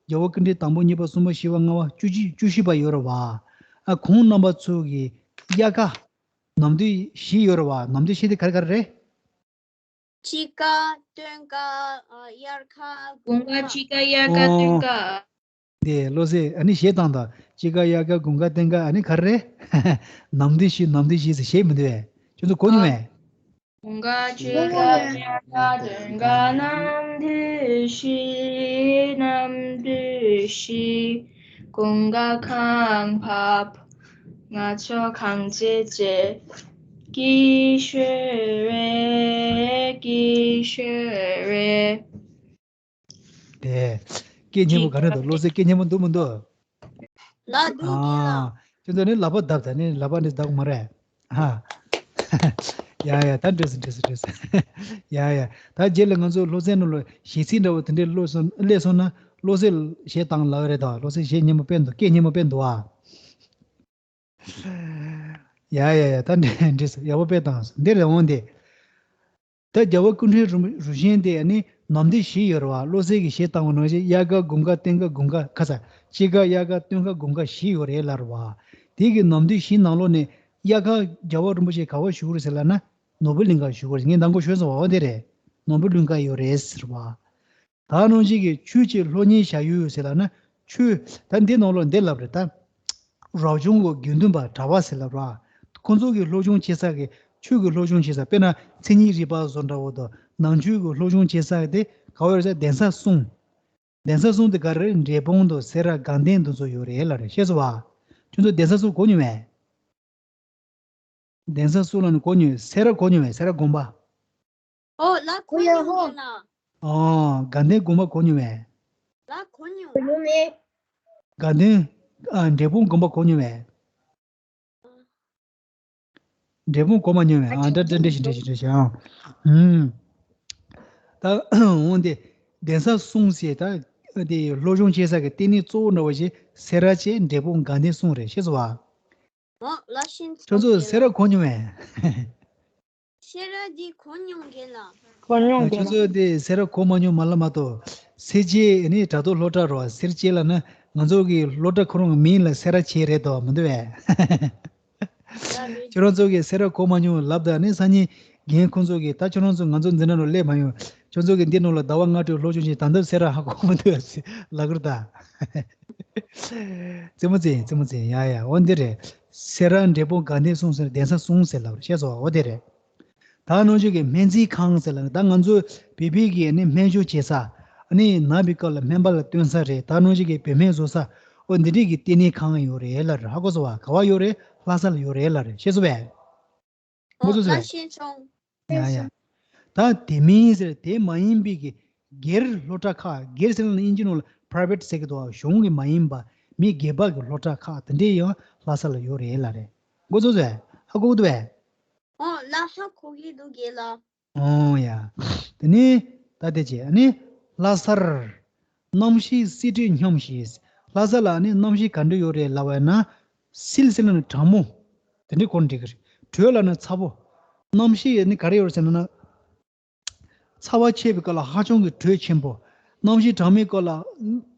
རྒྱལ་བ་སྐུ་ཕྲེང་དང་པོ་གཉིས་པ་གསུམ་པ་བཞི་པ་ལྔ་པ་བཅུ་གཅིག་བཅུ་བཞི་པ་ཡོད་རེད་བ། ཨ་ཁོང་རྣམ་པ་ཚོ་གི་དབྱར་ཁ་ནམ་དུས་བཞི་ཡོད་རེད་བ། ནམ་དུས་བཞི་དེ་ག་རེ་ག་རེ་རེད། དཔྱིད་ཀ་སྟོན་ཀ་ཨ་དབྱར་ཁ་དགུན་དགུན་ཁ། དཔྱིད་ཀ་དབྱར་ཁ་སྟོན་ཀ། ཨོ། དེ་བློ་གསལ་ཨ་ནི་གཞས་བཏང་དང་དཔྱིད་ཀ་དབྱར་ཁ་དགུན་ཁ་སྟོན་ཀ་ཨ་ནི་ག་རེ་རེད། ནམ་དུས་ཤིག་ནམ་དུས་ཤིག་ཟེར་གཞས་མི་འདུག་བས། ཁྱོད་ཚོ་གོ་མྱོང་ཨ། མེད། དགུན་ཁ་དཔྱིད་ཀ་དབྱར་ཁ་སྟོན་ཀ། ནམ་དུས་ཤིག་ནམ་དུས་ཤིག་དགུན་ཁ་གང་བབས། ང་ཚོ་གངས་ཅན་གྱི་སྐྱིད་ཤོས་རེད། སྐྱིད་ཤོས་རེད། དེ། སྐད་སྙན་པོ་ག་རེ་འདུག་བློ་གསལ་སྐད་སྙན་པོ་འདུག་མི་འདུག་ལ་འདུག་གི་ལ། ཨ། ཁྱོད་ཚོ་ནི་ལག་པ་བརྡབ་ད་ནི་ལག་པ་འདི་བརྡབ་མ་རེད། ཧ། ཡ་ཡ་ད་འགྲིག་སོང་འགྲིག་སོང་འགྲིག་སོང་། ཡ་ཡ་ད་རྗེས་ལ་ང་ཚོ་སློབ་ཚན་ནང་ལ་གཞས་ཚིག་འདྲ་བོ་དེ་འདྲའི་སློབ་སོང་སླེབས་སོང་ན་བློ་གསལ་གཞས་བཏང་ལབ་རེད་ད། བློ་གསལ་གཞས་སྙན་པོ་དཔེ་འདུག་སྐད་སྙན་པོ་དཔེ་འདུག་ཨ། ཡ་ཡ་ཡ་ད་འགྲིག་འགྲིག་སོང་། ཡག་པོ་དཔེ་བཏང་སོང་། འདི་རེད་འོང་དེ། ད་རྒྱལ་བ་སྐུ་ཕྲེང་རིམ་རུ་བཞེངས་དེ་ནི་ནམ་དུས་བཞི་ཡོད་རེད་བ། བློ་གསལ་གྱི་གཞས་བཏང་བ་ནང་བཞིན་དབྱར་ཁ་དགུན་ཁ་སྟོན་ཁ་དགུན་ཁ་ཁ་ས་དཔྱིད་ཀ་དབྱར་ཁ་སྟོན་ཁ་དགུན་ཁ་བཞི་ཡོད་རེད་ལབ་རེད་བ། དེ་གི་ནམ་དུས་བཞི་ནང་ལོགས་ནས་དབྱར་ཁ་རྒྱལ་བ་རིན་པོ་ཆེ་ག་བ་བཞུགས་རེད་ཟེར་ལབ་ན་ནོར་བུ་གླིང་ཁར་བཞུགས་རེད། ངས་མདང་དགོང་ཞུས་སོང་བ། འོ་དེ་རེད། ནོར་བུ་གླིང་ཁར་ཡོད་རེད་ཟེར་བ། ད་ནང་བཞིན་གྱི་ཆོས་ཀྱི་སློབ་གཉེར་བྱ་ཡུལ་ཟེར་ལབ་ན་ཆོས་ད་འདི་ནང་ལོགས་འདི་ལབ་རེད་ད། རབ་བྱུང་གི་དགེ་འདུན་པ་གྲྭ་པ་ཟེར་ལབ་ར། ཁོང་ཚོ་གི་སློབ་སྦྱོང་བྱེད་ས་གི་ཆོས་ཀྱི་སློབ་སྦྱོང་བྱེད་ས་དཔེར་ན་མཚན་ཉིད་རིག་པ་བཟོ་འདྲ་བོ་དང་ནང་ཆོས་ཀྱི་སློབ་སྦྱོང་བྱེད་ས་དེ་ག་བ་ཡོད་ཟེར་གདན་ས་གསུམ། གདན་ས་གསུམ་དེ་ག་རེ་རེད། འབྲས་སྤུངས་དང་སེ་ར་དགའ་ལྡན་དེ་ཚོ་ཡོད་རེད་ལབ་རེད། ཤེས་སོང་བ། ཁྱོད་ཚོ་གདན་ས་གསུམ་གོ་མྱོང་མེད། གདན་ས་གསུམ་ལ་ནི་གོ་མྱོང་། སེ་ར་གོ་མྱོང་མེད། སེ་ར་དགོན་པ། ཨོ་ལ་གོ་མྱོང་ཡོད་ལ། ཨོ་དགའ་ལྡན་དགོན་པ་གོ་མྱོང་མེད། ལ་གོ་མྱོང་། གོ་མྱོང་མེད། དགའ་ལྡན། ཨ་འབྲས་སྤུངས་དགོན་པ་གོ་མྱོང་མེད། འབྲས་སྤུངས་གོ་མ་མྱོང་མེད། ཨ་འདྲ་འདྲ་འདྲ་ཞིག་འདྲ་ཞིག་འདྲ་ཞིག་ཨ། ཧུམ། ད་འོང་དེ་གདན་ས་གསུམ་ཟེར་ད་དེ་སློབ་སྦྱོང་བྱེད་ས་གི་ལྟེ་གནས་གཙོ་བོ་འདྲ་བ་ཞིག་སེ་ར་བྱས་འབྲས་སྤུངས་དགའ་ལྡན་གསུམ་རེད། ཤེས་སོང་བ། ཨོ་ལ་ཤིན་ཁྱོད་ཚོ་སེ་ར་གོ་མྱོང་མེད། སེ་ར་འདི་གོ་མྱོང་གི་ལ། གོ་མྱོང་གི་ཁྱོད་ལ། ཚོ་འདི་སེ་ར་གོ་མ་མྱོང་མ་ལ་མ་གཏོགས། སེར་བྱེས་ནི་དྲ་ཐོག་སློབ་གྲྭ་རོ་སེར་བྱེས་ལ་ན་ང་ཚོ་གི་སློབ་གྲྭ་ཁོ་རང་མིང་ལ་སེ་ར་བྱེས་རེད་དོ་མི་འདུག་བས། ཁྱོད་རང་ཚོ་གི་སེ་ར་གོ་མ་མྱོང་ལབ་ད་ནི་སང་ཉིན་རྒན་ཁོང་ཚོ་གི་ད་ཁྱོད་རང་ཚོ་ང་ཚོ་འཛིན་གྲྭ་ནང་སླེབས་མ་ཡོང་། ཁྱོད་ཚོ་གི་འདི་ནང་ལ་ཟླ་བ་ལྔ་དྲུག་སློབ་སྦྱོང་བྱས་ད་ལྟ་སེ་ར་ཧ་གོ་མི་འདུག་ལབ་གི་རེད་ད། རྩེད་མོ་རྩེ་རྩེད་མོ་རྩེ་ཡ་ཡ་འོ་འདི་རེད། སེ་ར་འབྲས་སྤུངས་དགའ་ལྡན་གསུམ་ཟེར་གདན་ས་གསུམ་ཟེར་ལབ་རེད། ཤེས་སོང་འོ་དེ་རེད། ད་ནང་བཞིན་གྱི་སྨན་རྩིས་ཁང་ཟེར་ལབ་ད་ང་ཚོ་བོད་པའི་གི་ནི་སྨན་ཞབས་བྱེད་ས། ཨ་ནི་ན་བའི་སྐབས་ལ་སྨན་པ་ལ་སྟོན་ས་རེད། ད་ནང་བཞིན་གྱི་བོད་སྨན་བཟོ་ས། འོ་འདི་འདྲས་ཀྱི་ལྟེ་གནས་ཁང་ཡོད་རེད་ལབ་རེད། ཧ་གོ་སོང་བ། ག་བ་ཡོད་རེད། ལྷ་ས་ལ་ཡོད་རེད་ལབ་རེད། ཤེས་སོང་བས། ཨོ་ལ་ཤེས་བྱུང་། ཡ་ཡ། ད་དེ་མིན་ཟེར་དེ་མ་ཡིན་པའི་གི་སྒེར་སློབ་གྲྭ་ཁག་སྒེར་ཟེར་ན་ཨིན་ཇི་ནང་ལ་private་ཟེར་གི་འདུག་གཞུང་གི་མ་ཡིན་པ་མི་སྒེར་པ་གི་སློབ་གྲྭ་ཁག་དེ་འདྲས་ཡང་ལྷ་ས་ལ་ཡོད་རེད་ལབ་རེད། མགོ་ཚོས་ཧ་གོ་གི་འདུག་བས། ཨོ་ལ་ཧ་གོ་གི་འདུག་གེ་ལ། ཨོ་ཡ། དེ་ནི་ད་དེ་བྱས་ནི་ལྷ་སར་གནམ་གཤིས་བསིལ་དྲོད་སྙོམས་ཤིང་། ལྷ་ས་ལ་ནི་གནམ་གཤིས་ག་འདྲ་ཡོད་རེད་ལབ་པ་ན། བསིལ་ཟེར་ན་ནི་གྲང་མོ། དེ་འདྲའི་སྐོར་འགྲིག་གི་རེད། དྲོད་ལབ་ན་ཚ་པོ། གནམ་གཤིས་ནི་ག་རེ་ཡོད་རེད་ཟེར་ན་ན། ཚ་བ་ཆེ་བའི་སྐབས་ལ་ཧ་ཅང་གི་དྲོད་ཆེན་པོ། གནམ་གཤིས་གྲང་མོའི་སྐབས་ལ་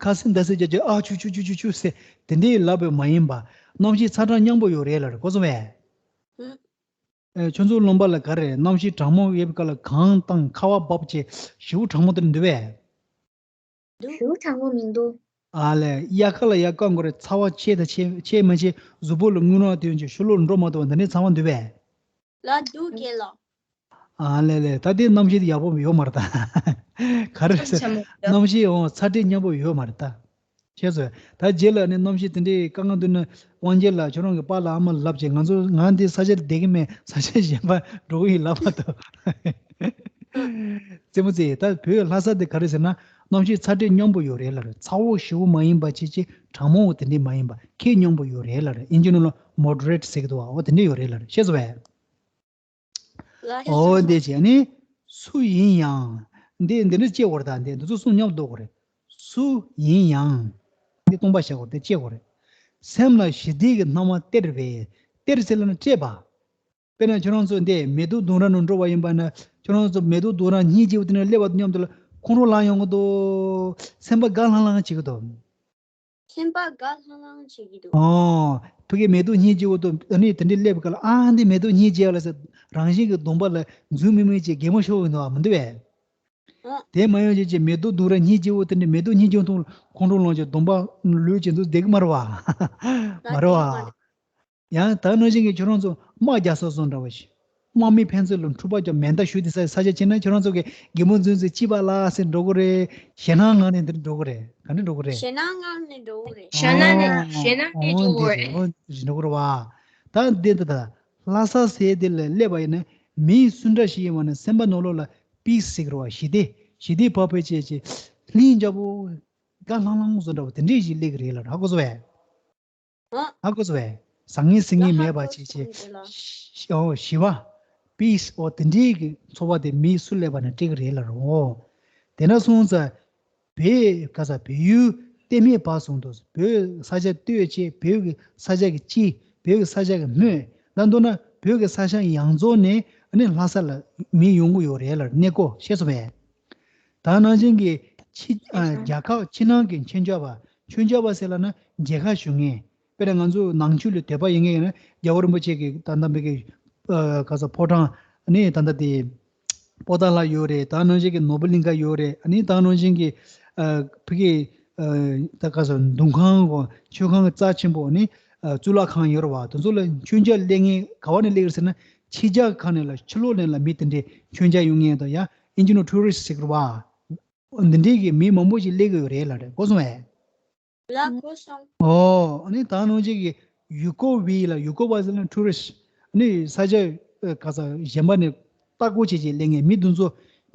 ཁ་སེང་ཟླ་སེར་རྒྱག་རྒྱག་ཨ་ཆུ་ཆུ་ཆུ་ཆུ་ཆུ་ཟེར་དེ་འདྲའི་ལབ་པ་མ་ཡིན་པ། གནམ་གཤིས་ཚ་གྲང་མཉམ་པོ་ཡོད་རེད་ལབ་རེད། གོ་སོང་བས། ཨེ། ཁྱོད་ཚོ་ལུང་པ་ལ་ག་རེ་གནམ་གཤིས་གྲང་མོ་ཡོད་པའི་སྐབས་ལ་གངས་དང་ཁ་བ་འབབ་བྱས་ཞེ་པོ་གྲང་མོ་དེར་འདུག་བས། འདུག་ཞེ་པོ་གྲང་མོ་མི་འདུག་ཨ་ལས་དབྱར་ཁ་ལ་ཡར་བཀག་དགོས་རེད། ཚ་བ་ཆེ་དང་ཆེ་ཆེ་མ་ཆེ་གཟུགས་པོ་ལ་རྔུལ་ནག་ཐོན་བྱས་ཤོ་ལོ་འགྲོ་མ་ཐུབ་པ་འདི་འདྲའི་ཚ་བ་འདུག་བས། ལ་འདུག་གེ་ལ། ཨ་ལས་ལས་ད་ལྟའི་གནམ་གཤིས་དེ་ཡག་པོ་ཡོད་མ་རེད་ད། ག་རེ་ཟེར་གནམ་གཤིས་འོང་ཚ་དྲོད་མཉམ་པོ་ཡོད་མ་རེད་ད། ཤེས་སོང་། ད་རྗེས་ལ་ནི་གནམ་གཤིས་དེ་འདྲའི་དཀའ་ངལ་འདུག་ན་དབང་རྒྱལ་ལགས་ཁྱོད་རང་གི་པཱ་ལགས་ཨ་མ་ལབ་བྱས་ང་ཚོ་ང་འདི་ས་ཆ་བསྡད་ཀྱི་མེད། ས་ཆ་གཞན་པ་འགྲོ་གི་ཡིན་ལབ་མ་ཐུབ། རྩེད་མོ་རྩེ་ད་བོད་ལྷ་ས་དེ་ག་རེ་ཟེར་ན་གནམ་གཤིས་ཚ་དྲོད་མཉམ་པོ་ཡོད་རེད་ལབ་རེད། ཚ་བོ་ཞེ་པོ་མ་ཡིན་པ་ཅིག་ཅིག་གྲང་མོ་བོ་དེ་འདྲའི་མ་ཡིན་པ་ཁེ་མཉམ་པོ་ཡོད་རེད་ལབ་རེད། ཨིན་ཇི་ནང་ལ་moderate་ཟེར་གི་འདུག་བ། འོ་དེ་འདྲ་ཡོད་རེད་ལབ་རེད། ཤེས་སོང་བས། ལ་ཤེས་ཨོ་སོང་། དེ་བྱས་ནི་སུ་ཡིན་ཡང་། འདི་འདི་འདྲ་བྱེད་དགོས་རེད། ད་འདི་འདི་ཚོ་གསུང་མཉམ་དུ་འདོགས་དགོས་རེད། སུ་ཡིན་ཡང་། འདི་སྟོང་པ་བཞག་དགོས་རེད། དེ་བྱེད་དགོས་རེད། སེམས་ལ་ཞི་བདེ་གི་སྣང་བ་སྟེར་བའི། སྟེར་ཟེར་ལབ་ན་སྤྲད་པ། དཔེར་ན་ཁྱོད་རང་ཚོ་འདི་མེ་ཏོག་ལྡུམ་ར་ནང་འགྲོ་བ་ཡིན་པ་ན་ཁྱོད་རང་ཚོ་མེ་ཏོག་ལྡུམ་ར་སྙིང་རྗེ་པོ་དེ་ནས་སླེབས་པ་མཉམ་དུ་ལ་ཁོང་ཁྲོ་ལངས་ཡོང་གི་འདུག་སེམས་པ་དགའ་ལྷང་ལྷང་བྱེད་ཀྱི་འདུག་སེམས་པ་དགའ་ལྷང་ལྷང་བྱེད་ཀྱི་འདུག་ཨོ། ཕ་གི་མེ་ཏོག་སྙིང་རྗེ་བོ་དང་ཨ་ནི་དེ་འདྲའི་སླེབས་ག་ལ་ཨ་འདི་མེ་ཏོག་སྙིང་རྗེ་ལ་ཟེར་རང་བཞིན་གྱི་སྡོམ་པ་ལ་འཛུལ་མི་མི་བྱེད་གད་མོ་ཤོར་གི་འདུག་ཨ། མི་འདུག་བས། ཨ། དེ་མ་ཡོང་བྱས་ཀྱི་མེ་ཏོག་སྡུག་ར་སྙིང་རྗེ་བོ་དེ་འདྲའི་མེ་ཏོག་སྙིང་རྗེ་བོ་མཐོང་ཁོང་ཁྲོ་ལངས་ཀྱི་སྡོམ་པ་ལུས་ཀྱི་འདུག་བསྡད་གི་མ་རེད་བ། མ་རེད་བ། ཡང་ད་ནང་བཞིན་གྱི་ཁྱོད་རང་ཚོ་དམག་རྒྱག་ས་བཟོ་འདྲ་བ་ཞིག་དམག་མི་ཕན་ཚུན་ལ་འཁྲུག་པ་རྒྱབ་མེ་མདའ་གཞུ་དེ་ས་ས་ཆ་ཕྱིན་ན་ཁྱོད་རང་ཚོ་གི་གད་མོ་འཛུལ་འཛུལ་ཅི་བ་ལ་ཟེར་འགྲོ་གི་རེད། ཞེད་སྣང་ངང་ནས་འདིར་འགྲོ་གི་རེད། ག་འདྲ་འགྲོ་གི་རེད། ཞེད་སྣང་ངང་ནས་འགྲོ་གི་རེད། ཞེད་སྣང་ནས་ཞེད་སྣང་ནས་འགྲོ་གི་རེད། འོ་འདི་རེད། འོ་འདི་རེད་འགྲོ་གི་རེད་བ། ད་འདི་ད་ད་ལྷ་ས་ཟེར་དེ་ལ་སླེབས་པ་ཡིན་ན་མིའི་སུ་འདྲ་ཞིག་ཡིན་པ་ན་སེམས་པ་ནང་ལོགས་ལ་པིས་ཟེར་གི་རེད་བ། ཞི་བདེ་ཞི་བདེ་བག་ཕེབས་བྱས་བྱས་ལྷིང་འཇགས་པོ་དགའ་ལྷང་ལྷང་བཟོ་འདྲ་བ་དེ་འདྲས་ཞིག་སླེབས་གི་རེད་ལ་ཧ་གོ་སོང་བས། ཨ། ཧ་གོ་སོང་བས། བཟང་ངན་སེམས་ངན་མེད་པ་བྱས་བྱས། ཞི་ཨོ་ཞི་བ། པིས་ཨོ་དེ་འདྲའི་གི་འཚོ་བ་དེ་མིའི་སུ་སླེབས་པ་ན་སྤྲད་གི་རེད་ལ་རོ། དེ་ན་སོང་ཙང་། བོད་ག་ས་བལ་ཡུལ་གཏན་མེད་པ་སོང་དུས་བོད་ས་ཆ་ལྟོས་བྱས་བོད་ཀྱི་ས་ཆ་གི་སྤྱི་བོད་ཀྱི་ས་ཆ་གི་སྨོས་ད་མདོར་ན་བོད་ཀྱི་ས་ཆ་ཡོངས་རྫོགས་ནས་ཨ་ནི་ལྷ་ས་ལ་མི་ཡོང་གི་ཡོད་རེད་ལ་གནས་སྐོར་ཤེས་སོང་བས། ད་ནང་བཞིན་གྱི་ཕྱི་ཨ་རྒྱལ་ཁབ་ཕྱི་ནང་གི་མཆོད་མཇལ་བ། མཆོད་མཇལ་བ་ཟེར་ལབ་ན་མཇལ་ཁ་ཞུ་མཁན། དཔེར་ན་ང་ཚོ་ནང་ཆོས་ལ་དད་པ་ཡོད་མཁན་ཡིན་ན་རྒྱལ་བ་རིན་པོ་ཆེ་གི་ད་ལྟ་མི་གི་ཨ་ག་ས་ཕོ་བྲང་ནི་ད་ལྟ་དེ་པོ་ཏཱ་ལ་ཡོད་རེད། ད་ནང་བཞིན་གྱི་ནོར་བུ་གླིང་ག་ཡོད་རེད། ཨ་ནི་ད་ནང་བཞིན་གྱི་ཨ་ཕ་གི་ཨ་ད་ག་ས་མདུན་ཁང་གོ་མཆོད་ཁང་གི་རྩ་ཆེན་པོ་ནི་ཨ་གཙུག་ལག་ཁང་ཡོད་རེད་བ། དེ་ཚོ་ལ་མཆོད་མཇལ་སླེབས་མཁན་ག་བ་ནས་སླེབས་ཀྱི་རེད་ཟེར་ན་ཕྱི་རྒྱལ་ཁག་ནས་ལ་ཕྱི་ལོགས་ནས་ལ་མི་དེ་འདྲའི་མཆོད་མཇལ་ཡོང་མཁན་དང་ཡང་ཨིན་ཇི་ནང་ཊུ་རི་སི་ཟེར་གི་རེད་བ། འདི་འདྲའི་གི་མི་མང་པོ་ཞིག་སླེབས་ཀྱི་ཡོད་རེད་ལབ་རེད། གོ་སོང་ངས། ལགས་གོ་སོང་། ཨོ། ཨ་ནི་ད་ནང་བཞིན་གྱི་ཡུལ་སྐོར་བ་ལ་ཡུལ་སྐོར་བ་ཟེར་ན་ཊུ་རི་སི། ཨ་ནི་ས་ཆ་ག་ས་གཞན་པ་ནས་ལྟ་སྐོར་བྱེད་ཅིག་སླེབས་མཁན་མི་དེ་ཚོ་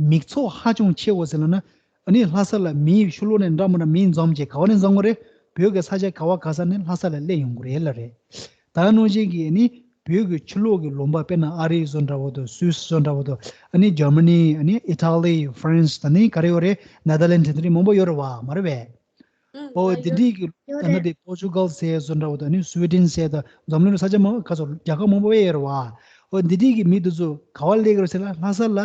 མིག་ཚོགས་ཧ་ཅང་ཆེ་བོ་ཟེར་ལབ་ན། ཨ་ནི་ལྷ་ས་ལ་མི་ཕྱི་ལོགས་ནས་འདྲ་མི་འདྲ་མི་འཛོམས་བྱས་ག་བ་ནས་འཛོམས་གི་རེད། བོད་ཀྱི་ས་ཆ་ག་བ་ག་ས་ནས་ལྷ་ས་ལ་སླེབས་ཡོང་གི་རེད་ལབ་རེད། ད་ནང་བཞིན་གྱི་ཨ་ནི་བོད་ཀྱི་ཕྱི་ལོགས་ཀྱི་ལུང་པ་དཔེར་ན་ཨ་རི་བཟོ་འདྲ་བོ་དང་སུད་སི་བཟོ་འདྲ་བོ་དང་ཨ་ནི་ཇར་མ་ནི་ཨ་ནི་ཨི་ཊ་ལི་ཧྥ་རན་སི་ད་ནི་ག་རེ་ཡོད་རེད། ནེ་དར་ལེན་ཌི་དེ་འདྲའི་མང་པོ་ཡོད་རེད་བ་མ་རེད་པས། ཨོ་དེ་འདྲའི་གི་ད་ནི་དེ་པོར་ཅུ་གལ་ཟེར་བཟོ་འདྲ་བོ་དང་ཨ་ནི་སུའི་ཌེན་ཟེར་དང་འཛམ་གླིང་ལ་ས་ཆ་མང་ག་ཚོད་རྒྱལ་ཁབ་མང་པོ་ཡོད་རེད་བ། ཨོ་འདི་འདྲའི་གི་མི་དེ་ཚོ་ག་བ་སླེབས་ཀྱི་རེད་ཟེར་ན་ལྷ་ས་ལ་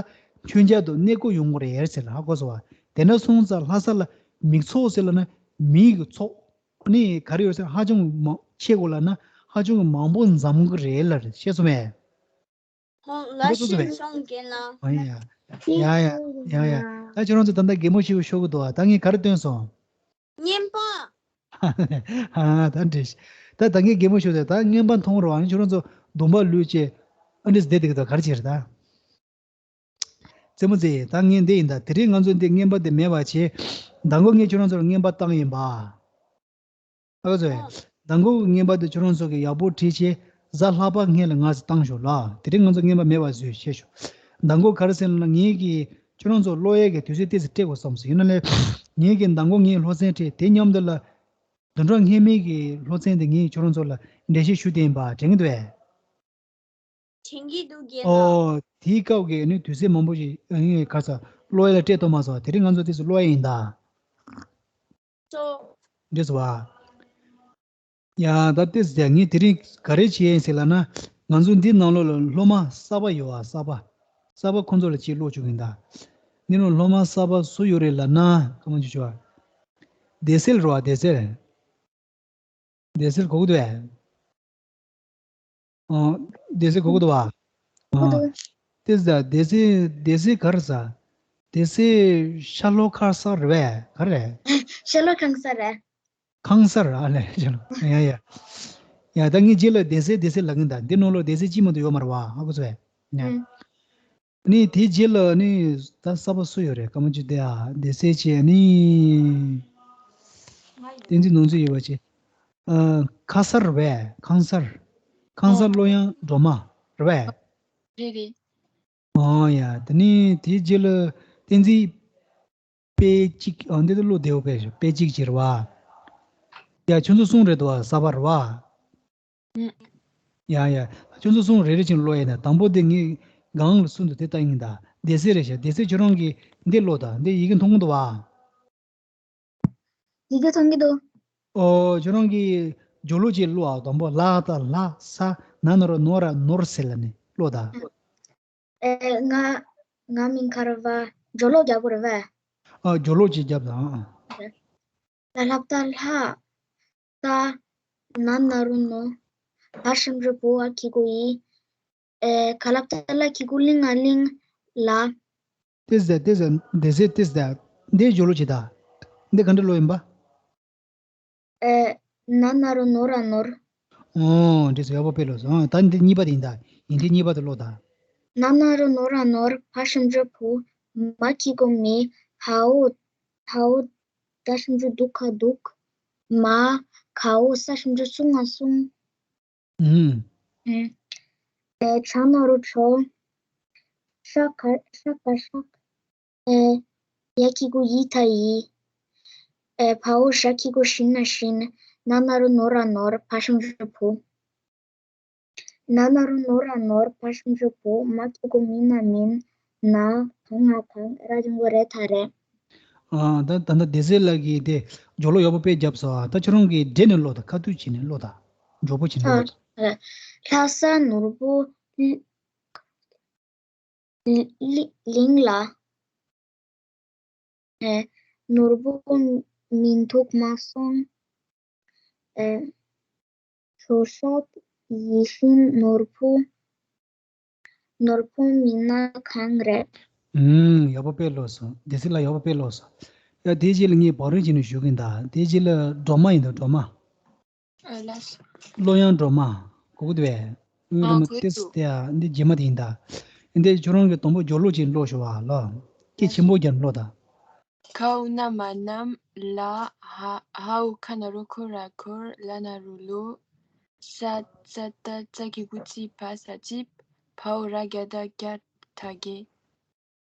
མཆོད་མཇལ་དང་གནས་སྐོར་ཡོང་གི་རེད་ཟེར་ལ་ཧ་གོ་སོང་བ། དེ་འདྲ་སོང་ཙང་ལྷ་ས་ལ་མིག་ཚོགས་ཟེར་ལབ་ན་མིའི་གི་ཚོགས། ཨ་ནི་ག་རེ་ཡོད་ཟེར་ཧ་ཅང་མང་ཆེ་གོ་ལབ་ན་ཧ་ཅང་གི་མང་པོ་འཛོམས་གི་རེད་ལབ་རེད། ཤེས་སོང་མས། ཧོ་ལ་ཤིན་སོང་གེ་ན། ཨ་ཡ། ཡ་ཡ་ཡ་ཡ། ད་ཁྱོད་རང་ཚོ་ད་ལྟ་གད་མོ་ཤོར་ཤོར་གི་འདུག་ཨ་ད་ངས་ག་རེ་སྟོན་སོང་། རྔན་པ། ཨ་ད་འདྲེ། ད་ད་ངས་གད་མོ་ཤོར་ཏེ་ད་རྔན་པ་མཐོང་རོགས། ཨ་ནི་ཁྱོད་རང་ཚོ་སྡོམ་པ་ལུས་བྱས་ཨ་འདྲེ་བསྡད་བསྡད་གི་འདུག་ག་རེ་བྱེད་རེད་ད། རྩེད་མོ་རྩེ་ཡིན། ད་ངས་འདི་ཡིན་ད། དེ་རིང་ང་ཚོ་འདི་རྔན་པ་འདི་མེད་པ་བྱས། མདང་དགོང་ངས་ཁྱོད་རང་ཚོར་རྔན་པ་བཏང་ཡིན་པ། ཨ་ཁ་ཚོས། མདང་དགོང་གི་རྔན་པ་འདི་ཁྱོད་རང་ཚོ་གི་ཡག་པོ་བྲིས་བྱས་གཟའ་ལྷག་པ་སྔན་ལ་ང་ཚོ་བཏང་ཞོག་ལ། དེ་རིང་ང་ཚོ་རྔན་པ་མེད་པ་བཟོས་བྱས་ཞོག་མདང་དགོང་ག་རེ་ཟེར་ན་ངས་ཀྱི་ཁྱོད་རང་ཚོ་ཀློག་ཡས་ཀྱི་དུས་ཚོད་ཏོག་ཙམ་སྤྲད་དགོས་བསམ་སོང་། ཡིན་ན་ལས། ངས་ཀྱི་མདང་དགོང་ངས་སློབ་ཚན་སྤྲད་དེ་མཉམ་དུ་ལ། བདུན་ཕྲག་སྔོན་མའི་གི་སློབ་ཚན་འདི་ངས་ཁྱོད་རང་ཚོ་ལ་འགྲེལ་བཤད་ཞུ་བསྡད་ཡིན་པ་དྲན་གྱི་འདུག་གས། དྲན་གྱི་འདུག་རྒན་ལགས། ཨོ། དེའི་སྐབས་ཀྱི་ནི་དུས་ཚོད་མང་པོ་ཞིག་ཨ་ནི་ག་ས་ཀློག་ཡ་ལ་སྤྲད་ཐུབ་མ་སོང་། དེ་རིང་ང་ཚོ་དུས་སུ་ཀློག་ཡ་ཡིན་ད། སོ། འདྲེས་སོ་བ། ཡ་ད་ལྟོས་ཟེར་ངས་དེ་རིང་ག་རེ་བྱས་ཡིན་ཟེར་ལབ་ན། ང་ཚོ་འདི་ནང་ལོགས་ལ་སློབ་མ་གསར་པ་ཡོད་ཨ། གསར་པ། གསར་པ་ཁོང་ཚོ་ལ་ཅིག་ཀློག་བཅུག་གིན་ད། འདི་ནང་སློབ་མ་གསར་པ་སུ་ཡོད་རེད་ལབ་ན་ཁ་མ་བྱུ་བྱུ་བ། སྡེ་སྲིད་རེད་བ། སྡེ་སྲིད། སྡེ་སྲིད་གོ་གི་འདུག་གས། ཨོ། སྡེ་སྲིད་གོ་གི་འདུག་བ། ཨོ། གོ་འདུག་དེ་ཟ་སྡེ་སྲིད་སྡེ་སྲིད་ག་རེ་ཟ། སྡེ་སྲིད་ཤར་ལྷོ་ཁ་སར་རེད་པས། ག་རེ་རེད། ཤར་ལྷོ་ཁང་གསར་རེད། ཁང་གསར་ཨ་ལས་ཅི་ལ་ཡ་ཡ། ཡ་ད་ངས་རྗེས་ལ་སྡེ་སྲིད་སྡེ་སྲིད་ལབ་གིན་ད། འདི་ནང་ལོགས་སྡེ་སྲིད་གཅིག་མ་གཏོགས་ཡོད་མ་རེད་བ། ཧ་གོ་སོང་ངས། ཨ་ནི་དེའི་རྗེས་ལ་ནི་ད་གསར་པ་སུ་ཡོད་རེད། སྐར་མ་བཅུ་དེ་ཨ་སྡེ་སྲིད་བྱས་ནི། བསྟན་འཛིན་ནོར་འཛིན་ཡོད་པ་བྱས། ཨ་ཁ་གསར་རེད་པས། ཁང་གསར། ཁང་གསར་ཨོ། ལོ་ཡང་སྒྲོལ་མ་རེད་པས། རེད་རེད། ཨོ་ཡ་དེ་ནི་དེའི་རྗེས་ལ་བསྟན་འཛིན་དཔེ་གཅིག་ཨ་འདི་ལྟ་བློ་བདེ་བོ་དཔེ་དཔེ་གཅིག་ཅེས་རེད་བ། ཡ་ཁྱོད་ཚོ་གསུམ་རེད་འདུག་བ། གསར་པ་རེད་བ། ཡ་ཡ། ཁྱོད་ཚོ་གསུམ་རེ་རེ་བཞིན་ཀློག་ཡ་ན་དང་པོ་དེ་ངས་སྒང་ལ་གསུམ་དུ་དེ་ལྟ་ཡིན་ད། སྡེ་སྲིད་རེད་ཤག་སྡེ་སྲིད་ཁྱོད་རང་གིས་འདི་ཀློག་ད། འདི་ཡི་གེ་མཐོང་གི་འདུག་བ། ཡི་གེ་མཐོང་གི་འདུག་ཨོ་ཁྱོད་རང་གིས་སྦྱོར་ཀློག་ཅིག་ཀློག་ཨ། དང་པོ་ལ་ད་ལྷ་ས་ན་ན་རོ་ནོ་ར་ནོར་ཟེར་ལ་ནི་ཀློག་ད། ཨེ་ང་ང་མིང་ག་རེ་བ། སྦྱོར་ཀློག་རྒྱག་དགོས་རེད་བས། ཨ་སྦྱོར་ཀློག་ཅིག་རྒྱབ་དང་། ལ་ལྷབ་ད་ལྷ། ཏ། ན་ན་རོ་ནོ། བ་ཞབས་ཀྱུ་བོ། འ་གི་གུ་འི། ཨེ། ག་ལ་བཏགས་གླ་གི་གུ་གླིང་། ང་གླིང་ལ། ཏེ་ཟེར་ཏེ་ཟེར་འདི་ཟེར་ཏེ་ཟེར། འདི་སྦྱོར་ཀློག་བྱེད་ད། འདི་ག་འདྲ་ཀློག་ཡིན་པ། ཨེ། ན་ན་རོ་ནོ་ར་ནོར། ཨོ། འདི་ཚོ་ཡག་པོ་དཔེ་ཀློག་སོང་། ཨ། ད་འདི་གཉིས་པ་དེ་ཡིན་ད། ཡིན་འདི་གཉིས་པ་དེ་ཀློག་ད། ན་ན་རོ་ནོ་ར་ནོར། བ་ཞབས་ཀྱུ་བུ། མ་གི་གུ་མི། འ་འོག་འ་འོག་ད་ཞབས་ཀྱུ་དུ་ག་འདུག་མ། ག་འོག་ས་ཞབས་ཀྱུ་སུ་ང་སྲུང་། ཨུམ། ཨེ། ཇ་ན་རོ་ཇོ། ཤ་ག་ཤ་ག་ཤག་ཨེ། ཡ་གི་གུ་ཡི་ད་ཡིས། ཨེ། བ་འོག་ཞ་གི་གུ་ཞི་ན་བཞིན། ན་ན་རོ་ནོ་ར་ནོར། བ་ཞབས་ཀྱུ་བུ། ན་ན་རོ་ནོ་ར་ནོར། བ་ཞབས་ཀྱུ་བུ། མ་གི་གུ་མི་ན་མིན། ན། ག་ང་གང་། ར་འགྲེང་བུ་རེ་ད་རེད། ཨ། ད་ད་ལྟ་སྡེ་སྲིད་ལགས་ཀྱིས་དེ་སྦྱོར་ཀློག་ཡག་པོ་དཔེ་བརྒྱབ་སོང་། ཨ། ད་ཁྱོད་རང་གིས་འགྲེལ་ནས་ཀློག་དང་། ཁ་བསྡུས་བྱས་ནས་ཀློག་དང་། མགྱོགས་པོ་བྱས་ནས་ཀློག་དང་། ལྷ་ས་ནོར་བུ་གླིང་ལ། ཨེ། ནོར་བུ་མི་འདུག་མ་སོང་། ཨེ། ཇོ་ཤཱཀ་ཡིད་བཞིན་ནོར་བུ། ནོར་བུ་མིན་ན་གང་རེད། ཨུམ། ཡག་པོ་དཔེ་ཀློག་སོང་། སྡེ་སྲིད་ལགས་ཡག་པོ་དཔེ་ཀློག་སོང་། ཡ། དེའི་རྗེས་ལ་ངས་བང་རིམ་བྱས་ནས་ཞུ་གི་ཡིན་ད། དེའི་རྗེས་ལ་སྒྲོལ་མ་ཡིན་ད། སྒྲོལ་མ། ཨ་ལགས་སོ། ཀློག་དབྱངས་སྒྲོལ་མ། གོ་གི་འདུག་པས། ཨ། གོ་གི་འདུག། ཏེས་དེ་ཨ་འདི་རྗེས་མ་དེ་ཡིན་ད། འདི་ཁྱོད་རང་གིས་དང་པོ་སྦྱོར་ཀློག་ཅིག་ཀློག་ཤོག་ཨ་ལོ། སྐད་ཆེན་པོ་རྒྱག་ནས་ཀློག་དང་། ཁ་འོག་ན་མ་ནམ། ལ། ཧ། འ་འོག་ཁ་ན་རོ་ཁོ་ར་ཁོར། ལ་ན་རོ་ལོ། ས་ཙ་ཏ་ཙ་གི་གུ་ཙི། བ་ས་ཙིབ། བ་འོག་ར་ག་བཏགས་རྒ་ད་རྒད།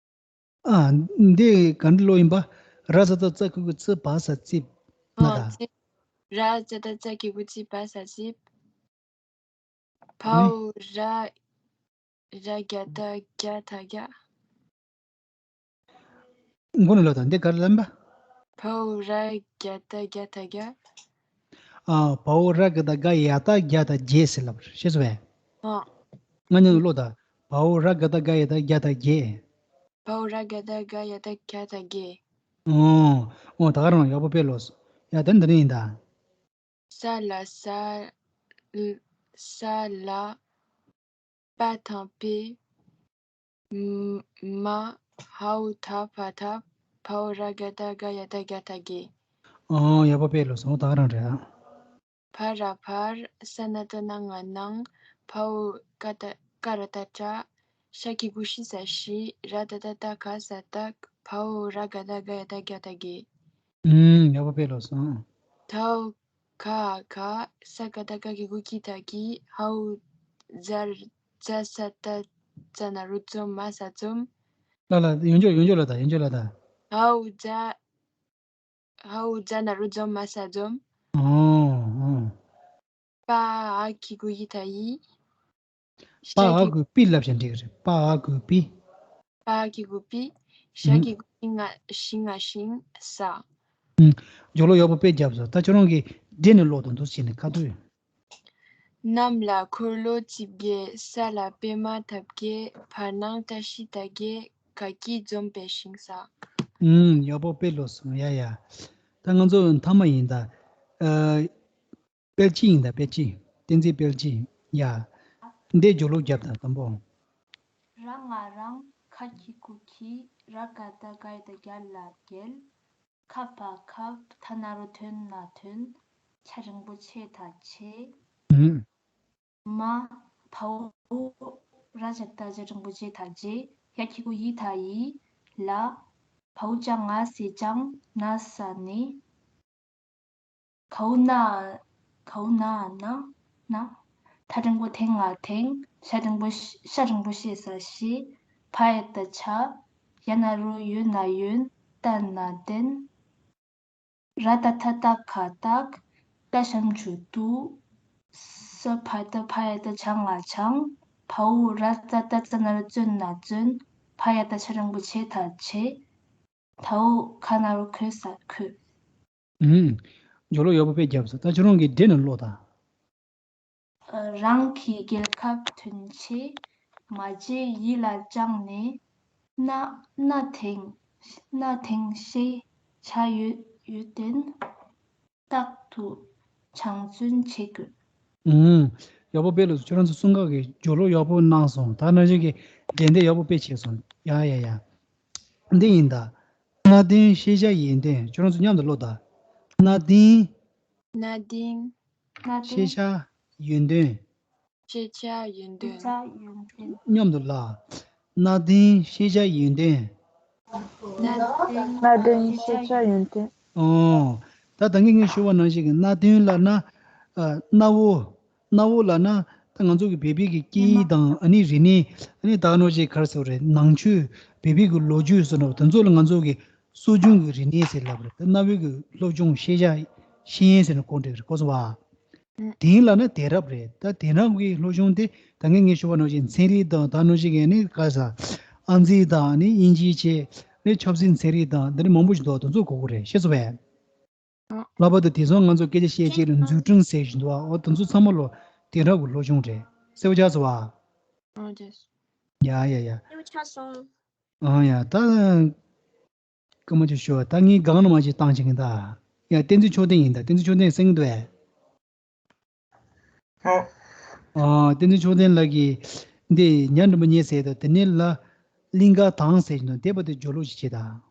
ཨ། འདི་ག་འདྲ་ཀློག་ཡིན་པ། ར་ཙ་ཏ་ཙ་གི་གུ་ཙི། བ་ས་ཙིབ། ན་ད། ཨོ། ཙིབ། ར་ཙ་ཏ་ཙ་གི་གུ་ཙི། བ་ས་ཙིབ། བ་འོག་ར། ར་ག་བཏགས་རྒ་ད་རྒད། མགོ་ནས་ཀློག་དང་། འདི་ག་རེ་ལབ་པ། བ་འོག་ར་ག་བཏགས་རྒ་ད་རྒད། ཨ། བ་འོག་ར་ག་བཏགས་རྒ་ཡ་བཏགས་རྒྱ་དང་རྒྱས་ཟེར་ལབ་པ་རེད། ཤེས་སོང་བས། ཨ། སྔ་མ་ནས་ཀློག་དང་། བ་འོག་ར་ག་བཏགས་རྒ་ཡ་བཏགས་རྒྱ་དང་རྒྱས། བ་འོག་ར་ག་བཏགས་རྒ་ཡ་བཏགས་རྒྱ་དང་རྒྱས། ཨོ། ཨོ། ད་ག་རང་ཡག་པོ་དཔེ་ཀློག་སོང་། ཡ། ད་འདི་ནས་ཡིན་ད། ས་ལ་ས། ས་ལ། པ་དང་པེ། མ། འ་འོག་ད་བ་དང་། བ་འོག་ར་ག་བཏགས་རྒ་ཡ་བཏགས་རྒྱ་དང་རྒྱས། ཨོ། ཡག་པོ་དཔེ་ཀློག་སོང་། ད་ག་རང་རེད། བ་ར་བར། ས་ན་བཏགས་སྣ་ང་སྣང་། བ་འོག་ཀ་བཏགས་ཀ་ར་བཏགས་ཀྲ། ཤ་གི་གུ་ཤི་ས་ཤིས། ར་ཏ་བཏགས་རྟ་ག་ས་རྟགས། བ་འོག་ར་ག་བཏགས་རྒ་ཡ་བཏགས་རྒྱ་དང་རྒྱས། ཨུམ། ཡག་པོ་དཔེ་ཀློག་སོང་། ད་འོག་ག་ག། ས་ཀ་བཏགས་སྐ་གི་གུ་སྐྱི་ད་སྐྱིད། འ་འོག་ཛ་ར་ཛ་ས་ཏ་ཛ་ན་རོ་ཛོ་མ་ས་ཛོམས། ལ་ལ། ཡོན་ཅོག་ཡོན་ཅོག་ལ་ད། ཡོན་ཅོག་ལ་ད། འ་འོག་ཛ། འ་འོག་ཛ་ན་རོ་ཛོ་མ་ས་ཛོམས། ཨོ། ཨོ། པ་འ་གི་གུ་ཡི་ད་ཡིས། པ་འ་གི་གུ་པི་ལབ་བཞག་འགྲིག་གི་རེད། པ་འ་གི་གུ་པི། པ་འ་གི་གུ་པི། ཞ་ཨུམ། གི་གུ་ཤི་ང་ཤི་ང་ཤིང་ས། ཨུམ། སྦྱོར་ཀློག་ཡག་པོ་དཔེ་བརྒྱབ་སོང་། ད་ཁྱོད་རང་གིས་འགྲེལ་ནས་ཀློག་དང་། འདུག་སེ་བྱས་ནས་ཁ་བསྡུས། གནམ་ལ་འཁོར་ལོ་རྩིབས་བརྒྱད། ས་ལ་པད་མ་ཐབས་བརྒྱད། བར་སྣང་བཀྲ་ཤིས་རྟགས་བརྒྱད། ག་གི་འཛོམས་པའི་ཞིང་ས། ཨུམ། ཡག་པོ་དཔེ་ཀློག་སོང་། ཡ་ཡ། ད་ང་ཚོ་མཐའ་མ་ཡིན་ད། ཨ། དཔལ་སྐྱིད་ཡིན་ད། དཔལ་སྐྱིད། བསྟན་འཛིན་དཔལ་སྐྱིད། ཡ། འདི་སྦྱོར་ཀློག་བརྒྱབ་དང་། དང་པོ། ར་ང་རང་། ཁ་གི་གུ་ཁྱི། ར་ག་བཏགས་རྒ་ཡ་བཏགས་རྒྱ་ལ་རྒྱལ། ཁ་བ་ཁབ། ཐ་ན་རོ་ཐོ་ན་ཐོན། ཆ་འགྲེང་བུ་ཆེ་ད་ཆེ། ཨུམ། མ། བ་འོག་ར་ཇ་བཏགས་རྗ་འགྲེང་བུ་རྗེ་ད་རྗེས། ཡ་གི་གུ་ཡི་ད་ཡིས། ལ། བ་འོག་ཅ་ང་སེ་ལྗང་། ན་ས་ནས། ག་འོག་ན། ག་འོག་ན་ན། ན། ཐ་འགྲེང་བུ་ཐེ་ང་ཐེང་། ཤ་འགྲེང་བུ་ཤ་ཤ་འགྲེང་བུ་ཤེ་ས་ཤེས། ཕ་ཡ་བཏགས་ཕྱ། ཡ་ན་རོ་ཡོ་ན་ཡོན། ཏ་ན་ཏན། ར་ཏ་ཐ་རྟ་ག་རྟགས། ཏ་ཞབས་ཀྱུ་ཏུ། ས་ཕ་ཏ་ཕ་ཡ་བཏགས་ཕྱ་ང་ཆང་། བ་འོག་ར་ཏ་བཏགས་རྩ་ན་རོ་རྩོ་ན་རྩོན། ཕ་ཡ་བཏགས་ཕྱ་འགྲེང་བུ་ཕྱེ་ད་ཕྱེད། ད་འོག་ཁ་ན་རོ་ཁོ་ས་ཁོད། ཨུམ། སྦྱོར་ཀློག་ཡག་པོ་དཔེ་བརྒྱབ་སོང་། ད་ཁྱོད་རང་གིས་འགྲེལ་ནས་ཀློག་དང་། རང་གི་རྒྱལ་ཁབ་དོན་ཆེ། མ་བརྗེད་ཡིད་ལ་བཅངས་ནས། གནའ་གནའ་དེང་གནའ་དེང་ཤེས་བྱ་ཡོད་ཡོད་དོན། རྟག་ཏུ་ སྦྱང་བརྩོན་བྱེད་དགོས། ཨུམ། ཡག་པོ་དཔེ་ལ་ཁྱོད་རང་ཚོ་གསུང་སྐབས་ཀྱི་སྦྱོར་ཀློག་ཡག་པོ་གནང་སོང་། ད་ནང་བཞིན་གྱི་འགྲན་བསྡུར་ཡག་པོ་དཔེ་བྱས་སོང་། ཡ་ཡ་ཡ། འདི་ཡིན་ད། གནའ་དེང་ཤེས་བྱ་ཡོན་ཏན། ཁྱོད་རང་ཚོ་མཉམ་དུ་ཀློག་ད། གནའ་དེང་། གནའ་དེང་། གནའ་ཤེས་དེང་། བྱ་ཡོན་ཏན། ཤེས་བྱ་ཡོན་ཤེས་ཏན། བྱ་ཡོན་ཏན། མཉམ་དུ་ལ། གནའ་དེང་ཤེས་བྱ་ཡོན་ཏན། གནའ་དེང་གནའ་དེང་ཤེས་བྱ་ཡོན་ཏན། ཨོ། ད་ད་གིན་ངས་ཞུས་པ་ནང་བཞིན་གྱི་གནའ་དེང་ལབ་ན། ཨ། གནའ་བོ། གནའ་བོ་ལབ་ན་ད་ང་ཚོ་གི་བོད་པའི་གི་སྐད་ཡིག་དང་ཨ་ནི་རིག་གནས། ཨ་ནི་ད་ནོར་གྱི་གར་སོགས་རེད། ནང་ཆོས། བོད་པའི་གི་ལོ་རྒྱུས་སོགས་ནོ་དེ་ཚོ་ལ་ང་ཚོ་གི་གསོ་སྦྱོང་གི་རིག་གནས་ཟེར་ལབ་རེད། ད་གནའ་བོའི་གི་སློབ་སྦྱོང་ཤེས་བྱ་ཤེས་ཡོན་ཟེར་ནས་གོ་འགྲིག་རེད། གོ་སོང་བ། ཨུ། དེང་ལབ་ན་དེང་རབས་རེད། ད་དེང་རབས་ཀྱི་སློབ་སྦྱོང་དེ་ད་ངས་ངས་ཞུ་བ་ནང་བཞིན་ཚན་རིག་དང་ད་ནང་བཞིན་གྱི་ནི་ག་ས་ཨང་རྩིས་དང་ནི་དབྱིན་ཇིའི་ཆེད་ནི་ཆབ་སྲིད་ཚན་རིག་དང་འདི་ནི་མང་པོ་ཞིག་འདུག་དེ་ཚོ་གོ་དགོས་རེད། ཤེས་སོང་བས། ཨ། ལྷག་པར་དུ་དེང་སང་ང་ཚོ་སྐད་ཆ་བཤད་ཅིག་ལ་འཛུགས་སྐྲུན་ཟེར་བཞིན་འདུག་ཨ། འོ་དེ་ཚོ་ཚང་མ་ལོ་དེང་རབས་ཀྱི་སློབ་སྦྱོང་རེད། གསལ་པོ་ཆགས་སོང་བ། ཨ། ཡ་ཡ་ཡ། གསལ་པོ་ཆགས་སོང་། ཨ་ཡ་ད། སྐར་མ་ཅིག་ཞུ་བ། ད་ངའི་སྒང་ལ་མ་ཅིག་བཏང་བྱེད་ཀྱི་ད། ཡ་བསྟན་འཛིན་མཆོག་ལྡན་ཡིན་ད། བསྟན་འཛིན་མཆོག་ལྡན་གསན་གྱི་འདུག་ཨེ། ཨོ། ཨ། བསྟན་འཛིན་མཆོག་ལྡན་ལགས་ཀྱིས་འདི་ཉ་འགྲེང་བུ་ཉེ་ཟེར་དང་དེ་ནས་ལ་གླིང་ག་དང་ཟེར་གྱི་འདུག་འདས་པ་དེ་སྦྱོར་ཀློག་ཅིག་བྱེད་ད།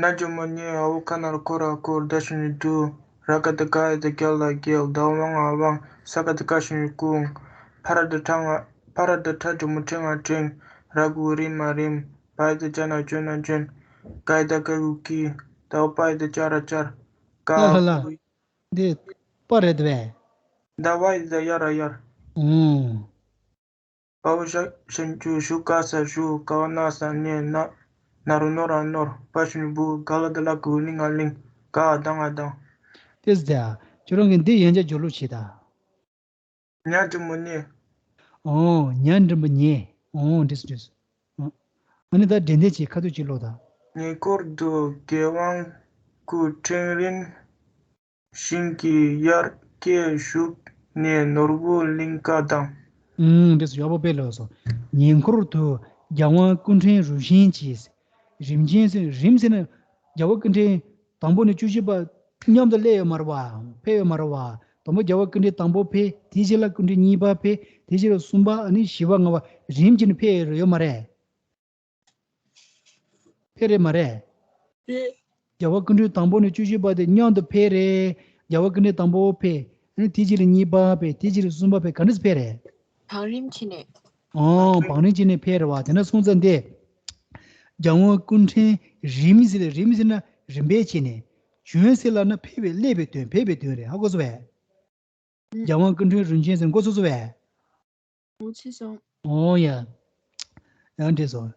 ན་གཞོན་མོ་ཉེ་འ་འོག་ཁ་ནར་ཁོ་ར་ཁོར་ད་ཤུ་ནི་དུ་ར་ཀ་ཏི་ཀ་ཡ་ཏི་ཀྱ་ལ་རྒྱལ་ད་དབང་ཨ་དབང་ས་ཀ་ཏི་ཀ་ཤུ་ནི་ཀུང་ཕ་ར་ཏི་ཁྲ་ང་ཕ་ར་ཏི་ཁྲ་དྲི་མོ་ཁྲི་ང་ཁྲིང་ར་གུ་རི་མ་རིམ་བ་ཡ་ཏི་ཅ་ན་ཅོ་ན་ཅོན་ཀ་ཡ་ཏི་ཀ་གུ་ཀི་ད་བ་ཡ་ཏི་ཅ་ར་ཅར་ཀ་ལ་ལ་ལ། གུ་འདི་པ་རེད་བས། ད་བ་ཡ་ཏི་ཡ་ར་ཡར། ཨུང་། པའོ་ཞ་ཞན་ཅུ་ཞུ་ཀ་ས་ཞུ་ཀའོ་ན་ས་ནེ་ན་ན་རུ་ནོ་ར་ནོར་པ་ཤུ་ནི་བུ་ག་ལ་ད་ལ་གུ་ལི་ང་ལིང་ག་ཨ་དང་ཨ་དང་། དེ་ཟེར་ཡ། ཁྱོད་རང་གིས་འདི་ཡན་ཆད་སྦྱོར་ཀློག་བྱེད་ད། ཉ་འགྲེང་བུ་ཉེ། ཨོ། ཉ་འགྲེང་བུ་ཉེ། ཨོ་འགྲིག་སོང་འགྲིག་སོང་། ཨོ། ཨ་ནི་ད་འགྲན་ལྡན་བྱེད་ཁ་ཐུག་ཅིག་ཀློག་ད། ཉེ་འཁོར་དུ་རྒྱལ་དབང་སྐུ་ཕྲེང་རིམ། ཞིང་གི་དབྱར་སྐྱེས་བཞུགས་ནས་ནོར་བུ་གླིང་ཀ་དང་། ཨུམ། འདི་ཚོ་ཡག་པོ་དཔེ་ལོས་སོ། ཉེ་འཁོར་དུ་རྒྱལ་དབང་སྐུ་ཕྲེང་རིམ་བཞིན་གྱིས། རིམ་བཞིན་ཟེར་རིམ་ཟེར་ན་རྒྱལ་བ་སྐུ་ཕྲེང་དང་པོ་ནས་བཅུ་བཞི་པ་མཉམ་དུ་སླེབས་ཡོད་མ་རེད་བ། ཕེབས་ཡོད་མ་རེད་བ། དང་པོ་རྒྱལ་བ་སྐུ་ཕྲེང་དང་པོ་ཕེབས། དེའི་རྗེས་ལ་སྐུ་ཕྲེང་གཉིས་པ་ཕེབས། དེའི་རྗེས་ལ་གསུམ་པ་ཨ་ནི་བཞི་པ་ལྔ་པ་རིམ་གྱིས་ནས་ཕེབས་ཡོད་མ་རེད། ཕེབས་རེད་མ་རེད། རྒྱལ་བ་སྐུ་ཕྲེང་དང་པོ་ནས་བཅུ་བཞི་པ་དེ་མཉམ་དུ་ཕེབས་རེད། རྒྱལ་བ་སྐུ་ཕྲེང་དང་པོ་ཕེབས། ཨ་ནི་དེའི་རྗེས་ལ་གཉིས་པ་ཕེབས། དེའི་རྗེས་ལ་གསུམ་པ་ཕེབས། ག་འདྲས་ཕེབས་རེད། བང་རིམ་བྱས་ནས། ཨོ། བང་རིམ་བྱས་ནས་ཕེབས་རེད་བ། དེ་འདྲ་སོང་ཙང་དེ། རྒྱལ་དབང་སྐུ་ཕྲེང་རིམ་ཟེར་རིམ་ཟེར་ན་རིམ་པས་བྱས་ནས། བྱོན་ཟེར་ལབ་ན་ཕེབས་པའི་སླེབས་པའི་དོན་ཕེབས་པའི་དོན་རེད། ཧ་གོ་སོང་བས། རྒྱལ་དབང་སྐུ་ཕྲེང་རིམ་བྱོན་ཟེར་མགོ་ཚོས་སོང་བས། མགོ་ཚོས་སོང་། ཨོ་ཡ། ཡང་འགྲིག་སོང་།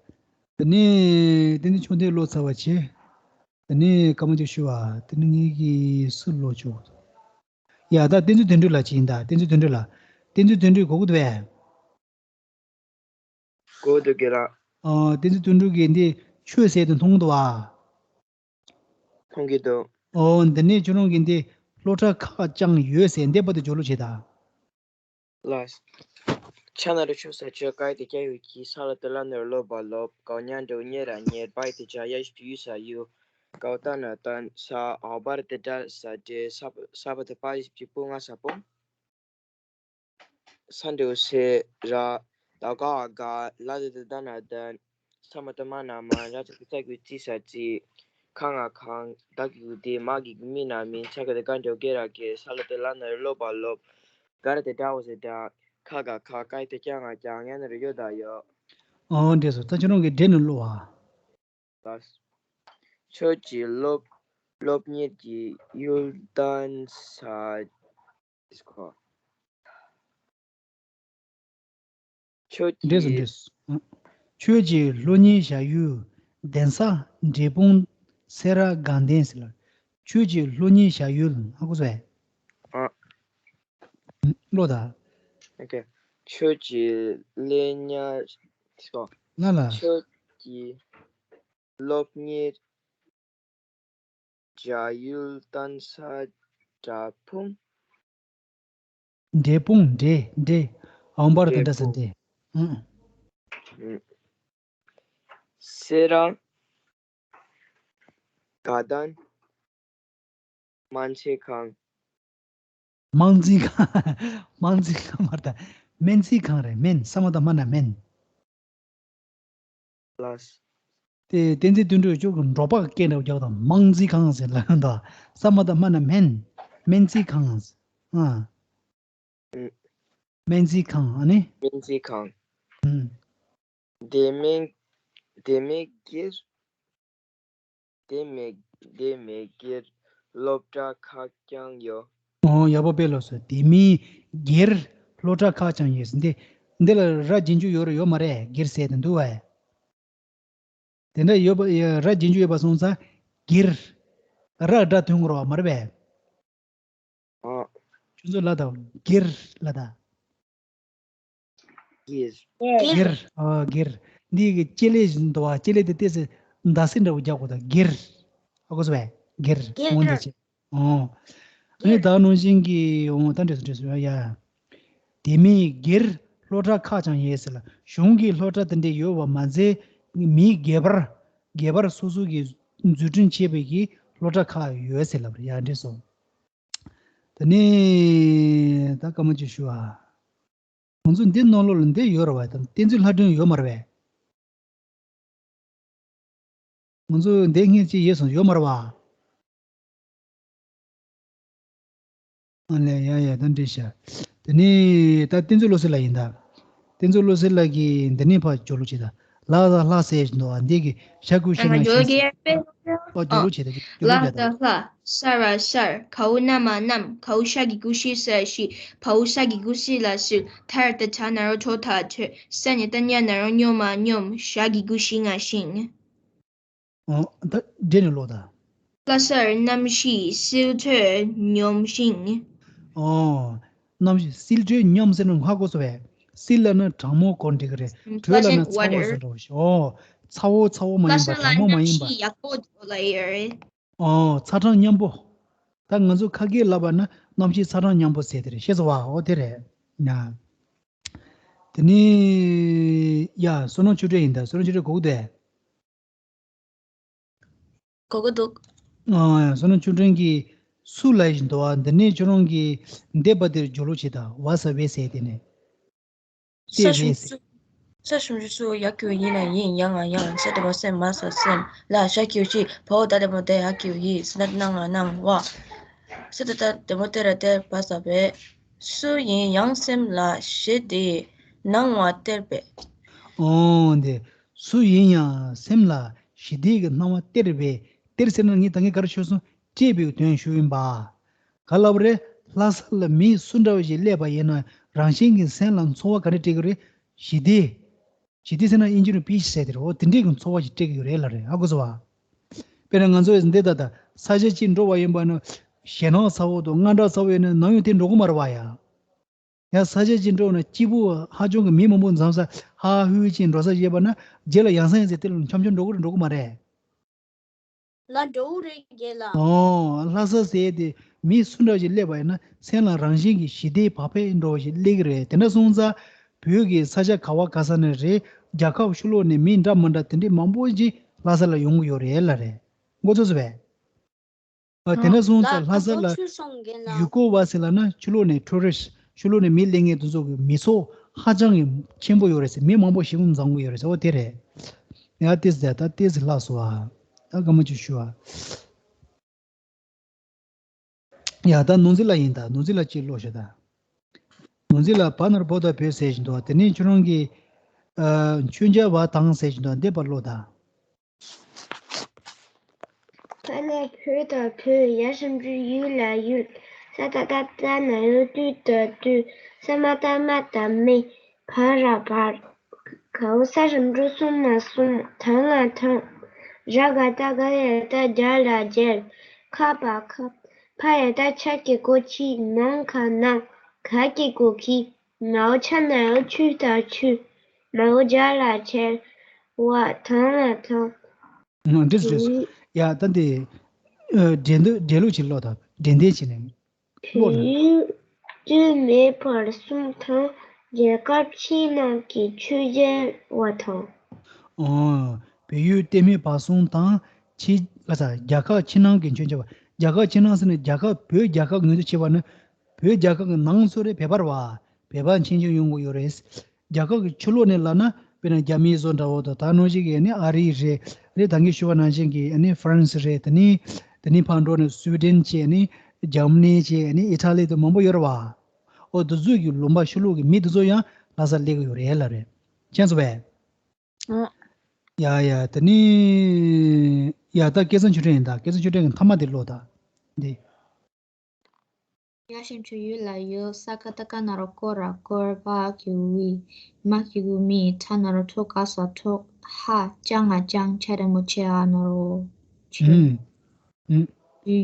དེ་ནས་དེ་ནས་ཆུང་དུས་ཀློག་ཚར་བ་བྱས། དེ་ནས་སྐར་མ་གཅིག་ཞུ་བ། དེ་ནས་ངེད་ཀྱིས་སུ་ཀློག་ཆོག་ཡ་ད་བསྟན་འཛིན་དོན་གྲུབ་ལགས་ཅིག་ཡིན་ད། བསྟན་འཛིན་དོན་གྲུབ་ལགས། བསྟན་འཛིན་དོན་གྲུབ་གོ་གི་འདུག་བས། གོ་འདུག་གི་ར། ཨོ། བསྟན་འཛིན་དོན་གྲུབ་ཀྱིས་འདི་ཆོས་ཟེར་དེ་མཐོང་གི་འདུག་བ། མཐོང་གི་འདུག་ཨོ། འདི་ནས་ཁྱོད་རང་གིས་འདི་སློབ་གྲྭ་ཁག་བཅངས་ཡོད་ཟེར་འདས་པ་དེ་སྦྱོར་ཀློག་བྱེད་ད། ལགས། ཕྱག་ན་རུ་ཆུ་ས་ཆུ་ཀའི་དེ་སྐྱ་ཡུ་གི་ས་ལ་དུ་ལ་ནུར་ལོ་བ་ལོ་གའོ་ཉ་འགྲོ་ཉེ་ར་ཉེར་པའི་དེ་ཇ་ཡ་ཞིག་ཏུ་ཡུ་ས་ཡུ་གའོ་ཏ་ན་ཏན་ས་ཨའོ་བར་དེ་དྲ་ས་དྲེ་ས་ས་བ་དེ་པ་ཡི་སྤྱི་པུ་ང་ས་པོ། ས་འདྲེའུ་སེ་ར། ད་ག་ག་ལ་དེ་དེ་ད་ན་དན། ས་མ་ཏི་མ་ན་མ། ར་ཙ་གི་ཙ་གི་ཙི་ས་ཙི། ཁ་ང་ཁང་། ད་གི་གུ་དེ། མ་གི་གུ་མི་ན་མིན། ཆ་ག་དེ་ག་འདྲ་གེ་ར་གེ། ས་ལ་དེ་ལ་ན་རུ་ལོ་བ་ལོབ། ག་ར་དེ་གྲ་འོ་ཟེ་གྲ། ཁ་ག་ཁ། ཀ་ཡི་དེ་ཀྱ་ང་ཀྱ། ང་ན་རུ་ཡོ་ད་ཡོ། ཨོ་འདྲེ་སོ། ད་ཁྱོད་རང་གི་འདྲེ་ནི་ལོ་བ། ལགས། ཁྱོད་ཀྱི་སློབ་སློབ་གཉེར་གྱི་ཡུལ་གདན་ས། ཁྱོད་འདྲེས་སོ་ཀྱི་འདྲེས་སོ། ཁྱོད་ཀྱི་སློབ་གཉེར་བྱ་ཡུལ་གདན་ས་འབྲས་སྤུངས་སེ་ར་དགའ་ལྡན་ཟེར་ལ། ཁྱོད་ཀྱི་སློབ་གཉེར་བྱ་ཡུལ། ཧ་གོ་སོང་ངས། ཨ། ཀློག་དང་། ཨོ་ཁེ། ཁྱོད་ཀྱི་སློབ་གཉེར་སོ། ལ་ལ། ཁྱོད་ཀྱི་སློབ་གཉེར་བྱ་ཡུལ་གདན་ས་འབྲས་སྤུངས། འབྲས་སྤུངས། འབྲས་འབྲས། འོང་བར་དེ་འདྲ་ཟེར་འབྲས། ཨང་། སེ་ར། དགའ་ལྡན། མན་ཆད་ཁང་། དམངས་འཛིན་ཁང་། དམངས་འཛིན་ཁང་མ་རེད་ད། སྨན་རྩིས་ཁང་རེད། སྨན། ས་མ་བཏགས་སྨ་ན་སྨན། ལགས། དེ་བསྟན་འཛིན་དོན་གྲུབ་མཆོག་གི་འབྲོག་པ་སྐད་འདྲ་བོ་རྒྱག་དང་། དམངས་རྩིས་ཁང་ཟེར་ལབ་ཡོང་དང་། ས་མ་བཏགས་སྨ་ན་སྨན། སྨན་རྩིས་ཁང་། ཨ། ཨུ། སྨན་རྩིས་ཁང་། ཨ་ནི། སྨན་རྩིས་ཁང་། ཨུ། དེ་མིན། དེ་མིན་སྒེར། དེ་མིན། དེ་མིན་སྒེར་སློབ་གྲྭ་ཁག་ཀྱང་ཡོད། ཨོ། ཡག་པོ་དཔེ་ལོག་སོང་། དེ་མིན་སྒེར་སློབ་གྲྭ་ཁག་ཀྱང་ཡོད། འདི། འདི་ལ་ར་རྗེས་འཇུག་ཡོད་རེད་ཡོད་མ་རེད། སྒེར་ཟེར་དེ་འདུག་བས། དེ་འདྲ་ཡོད་པ། ཡ། ར་རྗེས་འཇུག་ཡོད་པ་སོང་ཙང་སྒེར། ར་སྒྲ་ཐོན་དགོས་རེད་བ། མ་རེད་པས། ཨ། ཁྱོད་ཚོ་ལ་དང་སྒེར་ལ་དང་། སྒེར། སྒེར། ཨ། སྒེར། འདི་གི་ལྕེ་ལེ་བཞིན་འདུག་བ། ལྕེ་ལེ་དེ་ཏོག་ཙམ་འདར་སིག་འདྲ་བོ་རྒྱག་དགོས་དང་། སྒེར། ཧ་གོ་སོང་བས། སྒེར། སྒེར། འོང་དེ་བྱས། ཨོ། ཨ་ནི་ད་ནང་བཞིན་གྱི། ཨོ། ད་འདྲ་སོང་འདྲ་སོང་། ཡ་ཡ། དེ་མིན་སྒེར་སློབ་གྲྭ་ཁག་ཀྱང་ཡོད་ཟེར་ལ། གཞུང་གི་སློབ་གྲྭ་དེ་འདྲ་ཡོད་པ་མ་ཟད། མིའི་སྒེར་པར། སྒེར་པར་སོ་སོ་གི་འཛུགས་སྐྲུན་བྱས་པའི་གི་སློབ་གྲྭ་ཁག་ཡོད་ཟེར་ལབ་རེད། ཡ། འདྲ་སོང་། དེ་ནས་ད་སྐར་མ་གཅིག་ཞུ་ཨ། ང་ཚོ་འདི་ནང་ལོགས་ལ་འདི་ཡོད་རེད་བ། ད་བསྟན་འཛིན་ལྷ་སྒྲོན་ཡོད་མ་རེད་པས། ང་ཚོ་འདི་སྔོན་ཅིག་ཡོད་སོང་། ཡོད་མ་རེད་བ། ཨ་ལས། ཡ་ཡ། ད་འགྲིག་ཤག། དེ་ནས་ད་བསྟན་འཛིན་བློ་གསལ་ལགས་ཡིན་ད། བསྟན་འཛིན་བློ་གསལ་ལགས་ཀྱིས་འདི་ནས་ཕར་སྦྱོར་ཀློག་བྱེད་ད། ལ་དང་ལྷ་ཟེར་བཞིན་འདུག་བ། འདི་གི་ཤ་ཁུ་ཤ་ང་ང་ཤིང་ཟེར། ཨོ། སྦྱོར་ཀློག་བྱེད་ད། སྦྱོར་ཀློག་བྱེད་ད། ལ་དང་ལྷ། ས་ར་སར། གའུ་ན་མ་གནམ། གའུ་ཤ་གི་གུ་ཤི་ས་ཤིས། བའུ་ས་གི་གུ་སི་ལ་སིལ། ཐ་ཡ་བཏགས་ཐ། ན་རོ་ཐོ་ཐ་ཐོས། ས་ཉ་བཏགས་སྙ། ན་རོ་སྙོ་མ་སྙོམས། ཞ་གི་གུ་ཞི་ང་ཤིང་། ཨོ། ད་འདྲེ་ནས་ཀློག་དང་། ལྷ་སར་གནམ་གཤིས་བསིལ་དྲོད་སྙོམས་ཤིང་། ཨོ། གནམ་གཤིས་བསིལ་དྲོད་སྙོམས་ཟེར་ན་ཧ་གོ་སོང་བས། བསིལ་ལབ་ན་གྲང་མོ་གོ་འགྲིག་གི་རེད། དྲོད་ལབ་ན་ཚ་བོ་ཟེར་འདྲ་བོ་ཞིག། ཨོ། ཚ་བོ་ཚ་བོ་མ་ཡིན་པ། གྲང་མོ་མ་ཡིན་པ། ལྷ་ས་ལ་གནམ་གཤིས་ཡག་པོ་འདུག་ལབ་ཡོད་རེད། ཨོ། ཚ་གྲང་མཉམ་པོ། ད་ང་ཚོ་ཁ་སྐད་ལབ་པ་ན་གནམ་གཤིས་ཚ་གྲང་མཉམ་པོ་ཟེར་དེ་རེད། ཤེས་སོང་བ། ཨོ། དེ་རེད་ན། དེ་ནས། ཡ། བསོད་ནམས་ཆོས་སྒྲོན་ཡིན་ད། བསོད་ནམས་ཆོས་སྒྲོན་གོ་གི་འདུག་གས། གོ་གི་འདུག། ཨ། བསོད་ནམས་ཆོས་སྒྲོན་གྱིས་སུ་ལབ་བཞིན་འདུག་བ། འདི་ནས་ཁྱོད་རང་གིས་འདས་པ་དེར་སྦྱོར་ཀློག་བྱེད་དང་། བ་ས་བས་ཟེར་དེ་ནས། ས་ཞབས་ཞུ། ས་ཞབས་ཞུ་སུ། ཡ་གི་གུ་ཡི་ན་ཡིན། ཡ་ང་ཡང་། ས་དེ་བ་སེ་མ་ས་སེམས། ལ་ཞ་གི་གུ་ཞི། བའོ་ད་དེ་མོ་དེ། ཡ་གི་གུ་ཡི། ས་ན་ན་ང་ནང་བ། ས་ད་ད་དེ་མོ་དེ་ར་དེ་བ་ས་བས། སུ་ཡིན་ཡང་སེམས་ལ་ཞི་བདེ་སྣང་བ་སྟེར་བས། ཨོ། འདི། སུ་ཡིན་ཡང་སེམས་ལ་ཞི་བདེ་གི་སྣང་བ་སྟེར་བས། སྟེར་ཟེར་ན་ངས་ད་གིན་ག་རེ་ཞུས་སོང་། སྐྱེད་པའི་དོན་ཞུ་ཡིན་པ། ག་ལབ་རེད། ལྷ་ས་ལ་མི་སུ་འདྲ་བ་ཞིག་སླེབས་པ་ཡིན་ན་རང་བཞིན་གྱི་སེམས་ལ་ཚོར་བ་ག་རེ་སྤྲད་ཀྱི་རེད། ཞི་བདེ། ཞི་བདེ་ཟེར་ན་དབྱིན་ཇི་ནང་པིས་ཟེར་དེ་རེད། འོ། དེ་འདྲའི་གི་ཚོར་བ་ཞིག་སྤྲད་ཀྱི་ཡོད་རེད་ལབ་རེད། ཧ་གོ་སོང་བ། དཔེར་ན་ང་ཚོ་འདི་ལྟ་ད་ས་ཆ་གཅིག་འགྲོ་བ་ཡིན་པ་ན་ཞེད་སྣང་ཚ་བོ་དང་དངངས་སྐྲག་ཚ་བོ་ཡོད་ན་ནམ་ཡང་དེ་འགྲོ་གི་མ་རེད་བ་ཡ། ཡང་ས་ཆ་གཅིག་འགྲོ་ན་སྐྱིད་པོ་ཧ་ཅང་གི་མི་མང་པོ་འཛོམས་ས་ཧ་ཧུའི་ཅིག་འགྲོ་ས་ཡོད་པ་ན་རྗེས་ལ་ཡང་སེ་ཡང་སེ་དེ་ལ་འཆམ་འཆམ་འགྲོ་གི་རེད་འགྲོ་གི་མ་རེད། ལ་འགྲོ་གི་རེད་རྒན་ལགས། ཨོ། ལྷ་ས་ཟེར་དེ་མི་སུ་འདྲ་ཞིག་སླེབས་པ་ཡིན་ན་སེམས་ལ་རང་བཞིན་གྱི་ཞི་བདེ་བག་ཕེབས་འདྲ་བོ་ཞིག་སླེབས་ཀྱི་རེད། དེ་འདྲ་སོང་ཙང་བོད་ཀྱི་ས་ཆ་ག་བ་ག་ས་ནས་རེད། རྒྱལ་ཁབ་ཕྱི་ལོགས་ནས་མི་འདྲ་མི་འདྲ་དེ་འདྲའི་མང་པོ་ཞིག་ལྷ་ས་ལ་ཡོང་གི་ཡོད་རེད་ལབ་རེད། མགོ་ཚོས་སོང་བས། ཨ། དེ་འདྲ་སོང་ཙང་ལྷ་ས་ལ་ཡུལ་སྐོར་བ་ཟེར་ལབ་ན་ཕྱི་ལོགས་ནས་ཊུ་རི་སི་ཊི། ཕྱི་ལོགས་ནས་མི་སླེབས་མཁན་དེ་ཚོ་གི་མི་ཚོགས་ཧ་ཅང་གི་ཆེན་པོ་ཡོད་རེད་ཟེར། མི་མང་པོ་ཞེ་པོ་འཛོམས་གི་ཡོད་རེད་ཟེར། འོ་དེ་རེད། ཡ། ཏོག་ཙམ། ད་ཏོག་ཙམ་ལྷག་སོང་ཨ། ད་སྐར་མ་གཅིག་ཞུ་ཨ། ཡ། ད་ནོར་འཛིན་ལགས་ཡིན་ད། ནོར་འཛིན་ལགས་གཅིག་ཀློག་ཤོག་ད། ནོར་འཛིན་ལགས། བ་ན་རོ་བོ་ད་བོད་ཟེར་བཞིན་འདུག། དེ་ནས་ཁྱོད་རང་གིས། ཨ། མཆོད་མཇལ་བ་དང་ཟེར་བཞིན་འདུག། འདི་ཕར་ཀློག་ད། བ་ན་བོ་ད་བོད། ཡ་ཞབས་ཀྱུ་ཡུ་ལ་ཡུལ། ས་ད་བཏགས་སྲ། ན་རོ་སྲུ་ད་སྲུས། ས་མ་བཏགས་སྨ་ད་སྨེ། བ་ར་བར། གའོ་ས་ཞབས་ཀྱུ་སུ་མ་སྲུང་། ད་ང་དང་། ར་ག་བཏགས་རྒ། ཡ་བཏགས་རྒྱ། ལ་རྒྱལ། ཁ་བ་ཁབ། ཕ་ཡ་བཏགས་ཕྱ་གི་གུ་ཕྱིས། ན་ག་ནང་། ག་གི་གུ་གིས། མའོ་ཆ་ན་རོ་ཆུ་ད་ཆུས། མའོ་ཇ་ལ་ཇལ། བ་ད་ང་དང་། ཨ། འགྲིག་སོང་། འགྲིག་སོང་། ཡ། ད་འདི། ཨ། འགྲེལ་འདུག། འགྲེལ་ལུགས་ཅིག་ཀློག་དང་། འགྲེལ་བསྟན་བྱས་ནས་ཀློག་ན། བོད་ཡུལ་སྤྲིན་མེད་བར་གསུམ་དང་། རྒྱལ་ཁབ་ཕྱི་ནང་གི་མཆོད་མཇལ་བ་དང་། ཨོ། བོད་ཡུལ་སྤྲིན་མེད་བར་གསུམ་དང་། ཕྱི། ག་ས། རྒྱལ་ཁབ་ཕྱི་ནང་གི་མཆོད་མཇལ་བ། རྒྱལ་ཁབ་ཕྱི་ནང་ཟེར་ན་རྒྱལ་ཁབ། བོད་རྒྱལ་ཁབ་ངོས་འཛིན་བྱེད་པ་ནི། བོད་རྒྱལ་ཁབ་ཀྱི་ནང་སུ་རེད། བོད་པ་རེད་བ། བོད་པ་མཆེད་མཆེད་ཡོང་གི་ཡོད་རེད། རྒྱལ་ཁབ་ཀྱི་ཕྱི་ལོགས་ནས་ལབ་ན་དཔེར་ན་རྒྱ་མི་བཟོ་འདྲ་བོ་དང་། ད་ནང་བཞིན་གྱི་ཨ་ནི་ཨ་རི་རེད། རེད། ད་གིན་ཞུས་པ་ནང་བཞིན་གྱི་ཨ་ནི་ཧྥ་རན་སི་རེད། དེ་ནི་དེ་ནི་ཕར་འགྲོ་ནས་སུའི་ཌེན་བྱས། ཨ་ནི་འཇར་མ་ནི་བྱས། ཨ་ནི་ཨི་ཊ་ལི་དང་མང་པོ་ཡོད་རེད་བ། ཨོ་དེ་ཚོ་གི་ལུང་པ་ཕྱི་ལོགས་ཀྱི་མི་དེ་ཚོ་ཡང་ལྷ་སར་སླེབས་ཀྱི་ཡོད་རེད་ལབ་རེད། མཁྱེན་སོང་བས། ཨ། ཡ་ཡ། དེ་ནི་ཡ། ད་སྐལ་བཟང་ཆོས་སྒྲོན་ཡིན་ད། སྐལ་བཟང་ཆོས་སྒྲོན་གྱི་མཐའ་མ་དེ་ཀློག་ད། འདི། ཡ་ཞིམ་ཆུ་ཡུལ་ལ་ཡུལ། ས་ཀ་ཏ་ཀ་ན་རོ་ཀོ་ར་ཀོར། བ་གི་གུ་བི། མ་གི་གུ་མི། ཁྲ་ན་རོ་ཁྲོ། ག་ས་ཁྲོ། ཧ་ཅང་ང་ཅང་། ཆ་རེ་མོ་ཆེ། འ་ན་རོ་ཆེ། ཨུམ། ཨུམ།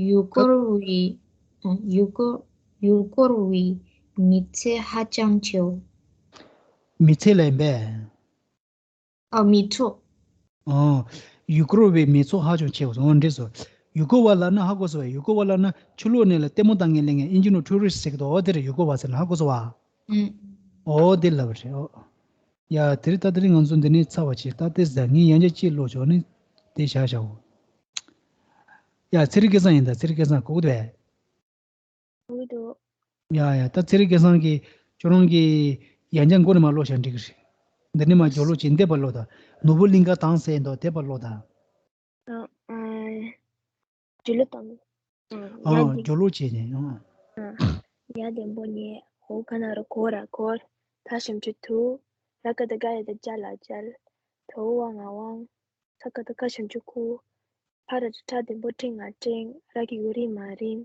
ཡུལ་སྐོར་བའི་ཡུལ་སྐོར་ཡུལ་སྐོར་བའི་མི་ཚེ་ཧ་ཅང་ཆེའོ། མི་ཚེ་ལ་ཡིན་པས། ཨ། མི་ཚོགས། ཨོ། ཡུལ་སྐོར་བའི་མི་ཚོགས་ཧ་ཅང་ཆེ་བ། ཨོ་འགྲིག་སོང་། ཡུལ་སྐོར་བ་ལབ་ན་ཧ་གོ་སོང་བས། ཡུལ་སྐོར་བ་ལབ་ན་ཕྱི་ལོགས་ནས་ལ་ལྟད་མོ་ལྟ་མཁན་སླེབས་མཁན། ཨིན་ཇི་ནང་ཊུ་རི་སི་ཊི་ཟེར་གི་འདུག། ཨོ་དེ་རེད། ཡུལ་སྐོར་བ་ཟེར་ན་ཧ་གོ་སོང་བ། ཨུམ། ཨོ་དེ་ལབ་པ་རེད། ཨོ། ཡ་དེ་རིང་ད་དེ་རིང་ང་ཚོ་འདི་ནས་ཚར་བ་བྱེད། ད་དེ་ཟ་ངས་ཡང་བསྐྱར་གཅིག་ཀློག་ཆོག་ནི་དེ་བཞག་བཞག་འོ། ཡ་ཚེ་རིང་སྐལ་བཟང་ཡིན་ད། ཚེ་རིང་སྐལ་བཟང་གོ་གི་འདུག་བས། འོ་དོ། ཡ་ཡ། ད་ཚེ་རིང་སྐལ་བཟང་གིས་ཁྱོད་རང་གིས་ཡང་བསྐྱར་མགོ་ནས་མར་ཀློག་བྱས་འགྲིག་གི་རེད། འདི་ནས་མར་སྦྱོར་ཀློག་བྱས་འདས་པར་ཀློག་དང་། ནོར་བུ་གླིང་ག་དང་ཟེར་འདུག། འདས་པར་ཀློག་དང་། ཨ། ཨ། སྦྱོར་ཀློག་དང་། ཨ། ཡ་ཨ་གི། སྦྱོར་ཀློག་བྱས་ནས། ཨ། ཨ། ཡ་ལྡེམ་པོ་ཉལ། འོ་ག་ན་རོ་གོ་ར་གོར། ད་ཞབས་ཀྱུ་དུ། ར་ག་བཏགས་རྒ་ཡ་བཏགས་རྒྱ་ལ་རྒྱལ། ད་འོ་བ་ང་དབང་། ས་ཀ་བཏགས་སྐ་ཞབས་ཀྱུ་སྐུ། ཕ་ར་བཏགས་ཕྲ་ལྡེམ་པོ་ཕྲེང་ང་ཕྲེང་། ར་གི་གུ་རི་མ་རིམ།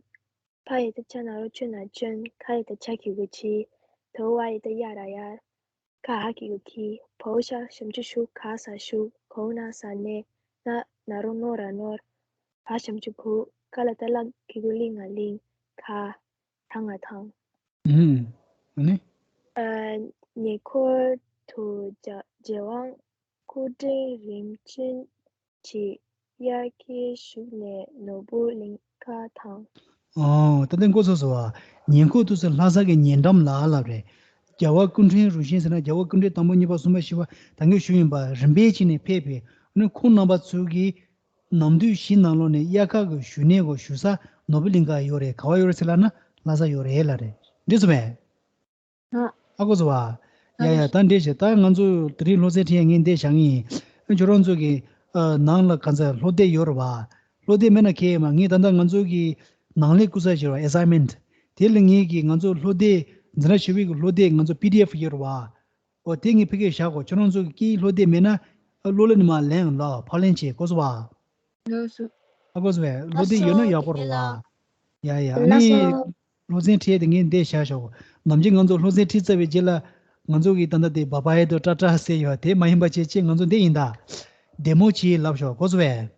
ཕ་ཡ་བཏགས་ཕྱ་ན་རོ་ཕྱུ་ན་ཕྱོན། ཁ་ཡ་བཏགས་ཁྱ་གི་གུ་ཁྱི། ད་འོ་བ་ཡ་བཏགས་ཡ་ར་ཡར། ཁ་ཧ་གི་གུ་ཁི། བ་འོ་ཞ་ཞབས་ཀྱུ་ཞུ། ག་ས་ཞུགས། ག་འོ་ན་ས་གནས། ན་ན་རོ་ནོ་ར་ནོར། བ་ཞབས་ཀྱུ་བུ། ཀ་ལ་བཏགས་ཀླ་གི་གུ་ཀླི་ང་གླིང་། ཐ་ཐང་ང་ཐང་། ཨུམ། ཨ་ནི། ཨ། ཉེ་འཁོར་དུ་རྒྱ་རྒྱལ་དབང་སྐུ་ཕྲེང་རིམ་བྱོན་གྱིས་དབྱར་ཁའི་གཞུག་ནས་ནོར་བུ་གླིང་ག་དང་། ཨོ། ད་ལྟ་མགོ་ཚོས་སོང་བ། ཉེ་འཁོར་དུ་ཟེར་ལྷ་ས་གི་ཉེ་འགྲམ་ལ་ལབ་རེད། རྒྱལ་བ་སྐུ་ཕྲེང་རིམ་བྱོན་ཟེར་ན་རྒྱལ་བ་སྐུ་ཕྲེང་དང་པོ་གཉིས་པ་གསུམ་པ་བཞི་པ་ད་གིན་ཞུས་ཡིན་པ། རིམ་པས་བྱས་ནས་ཕེབས་པའི་ཨ་ནི་ཁོང་རྣམ་པ་ཚོ་གི་ནམ་དུས་བཞི་ནང་ལོགས་ནས་དབྱར་ཁ་གི་བཞུགས་གནས་གོ་བཞུགས་ས་ནོར་བུ་གླིང་ག་ཡོད་རེད། ག་བ་ཡོད་རེད་ཟེར་ལབ་ན་ལྷ་ས་ཡོད་རེད་ལབ་རེད། འགྲིག་སོང་བས། ཨ། ཧ་གོ་སོང་བ། ཡ་ཡ། ད་འདྲས་བྱས། ད་ང་ཚོ་དེ་རིང་སློབ་ཚན་ཁྲིད་ཡ་ངས་འདི་བཞག་ངེས་ཡིན། ཁྱོད་རང་ཚོ་གི་ཨ་ནང་ལ་གང་ཚ་སློབ་དེབ་ཡོད་རེད་བ། སློབ་དེབ་མེད་ན་ཁྱད་མ། ངས་ད་ལྟ་ང་ཚོ་གི་ནང་ལས་ཀུ་ས་ཞེས་པ་assignment དེ་ལ་ངས་ཀྱི་ང་ཚོ་སློབ་དེབ་འཛིན་གྲྭ་བཞི་པའི་གི་སློབ་དེབ་ང་ཚོ་པི་ཌི་ཨེཕ་ཡོད་རེད་བ། ཨོ་དེ་ངས་ཕ་གིར་བཞག་གོ། ཁྱོད་རང་ཚོ་གི་སྐད་ཡིག་སློབ་དེབ་མེད་ན་ཨ་གློག་ཀླད་ནས་མར་ལེན་ལ་ཕབ་ལེན་བྱེད་དགོས་སོ་བ། ལགས་སོ། ཧ་གོ་སོང་བས། སློབ་དེབ་ཡོད་ན་ཡག་པོ་རེད་བ། ཡ་ཡ། ཨ་ནི་སློབ་ཚན་ཁྲིད་དེ་ངས་འདི་བཞག་ཞོག། ནམ་རྒྱུན་ང་ཚོ་སློབ་ཚན་ཁྲིད་ཚར་བའི་རྗེས་ལ་ང་ཚོ་གིས་ད་ལྟ་དེ་བ་བ་ཡེ་དོ་ཏྲ་ཏྲ་ཟེར་ཡོད་དེ་མ་ཡིན་པ་བྱས་ཅིག་ང་ཚོ་འདི་ཡིན་ད། བདེ་མོ་བྱེད་ལབ་ཞོག། གོ་སོང་བས།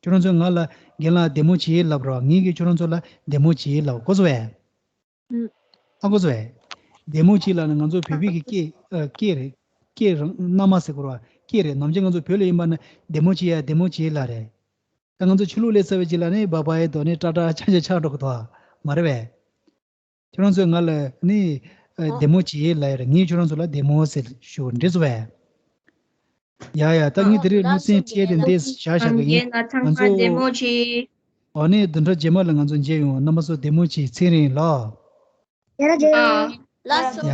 ཁྱོད་རང་ཚོས་ང་ལ་རྒན་ལགས་བདེ་མོ་བྱེད་ལབ་རོགས། ངས་ཀྱིས་ཁྱོད་རང་ཚོ་ལ་བདེ་མོ་བྱེད་ལབ། གོ་སོང་བས། ཨུམ། ཧ་གོ་སོང་བས། བདེ་མོ་བྱེད་ལབ་ན་ང་ཚོ་བོད་པའི་གི་སྐད་ཨ་སྐད་རེད། སྐད་རང་མནའ་མ་ཟེར་དགོས་རེད་བ། སྐད་རེད། ནམ་རྒྱུན་ང་ཚོ་བོད་ལ་ཡིན་པ་ན་བདེ་མོ་བྱེད་ཡ་བདེ་མོ་བྱེད་ལབ་རེད། ད་ང་ཚོ་ཆོས་ལུགས་སླེབས་ཚར་བའི་རྗེས་ལ་ནི་བ་བ་ཡེ་དོ་ནི་ཏྲ་ཏྲ་ཆ་ཆ་ཆགས་འགྲོ་གི་འདུག་མ་རེད་བས། ཁྱོད་རང་ཚོས་ང་ལ་ནི་ཨ་ཨོ། བདེ་མོ་བྱེད་ལབ་ཡ་རེད། ངས་ཁྱོད་རང་ཚོ་ལ་བདེ་མོ་ཟེར་ཞུ། འགྲིག་སོང་བས། ཡ་ཡ། ད་ངས་དེ་རིང་སློབ་ཚན་ཁྲིད་དེ་འདི་བཞག་བཞག་གི་ཡིན། ང་ཚོ་བདེ་མོ་བྱེད། འོ་ནི་བདུན་ཕྲག་རྗེས་མ་ལ་ང་ཚོ་མཇལ་ཡོང་། རྣམ་པ་ཚོ་བདེ་མོ་བྱེད། ཚེ་རིང་ལགས། ཡ་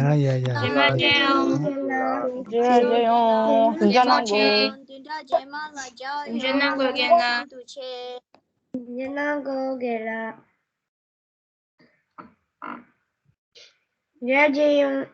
ཡ་ཡ་ཡ། རྗེས་མ་མཇལ་ཡོང་། མཇལ་ཡོང་། བདུན་ཕྲག་རྗེས་མ་ལ་མཇལ་ཡོང་། བདུན་ཕྲག་རྗེས་མ་ལ་མཇལ་ཡོང་། བདུན་ཕྲག་རྗེས་མ་ལ་མཇལ་ཡོང་། ཡ་རྗེས་ཡོང་།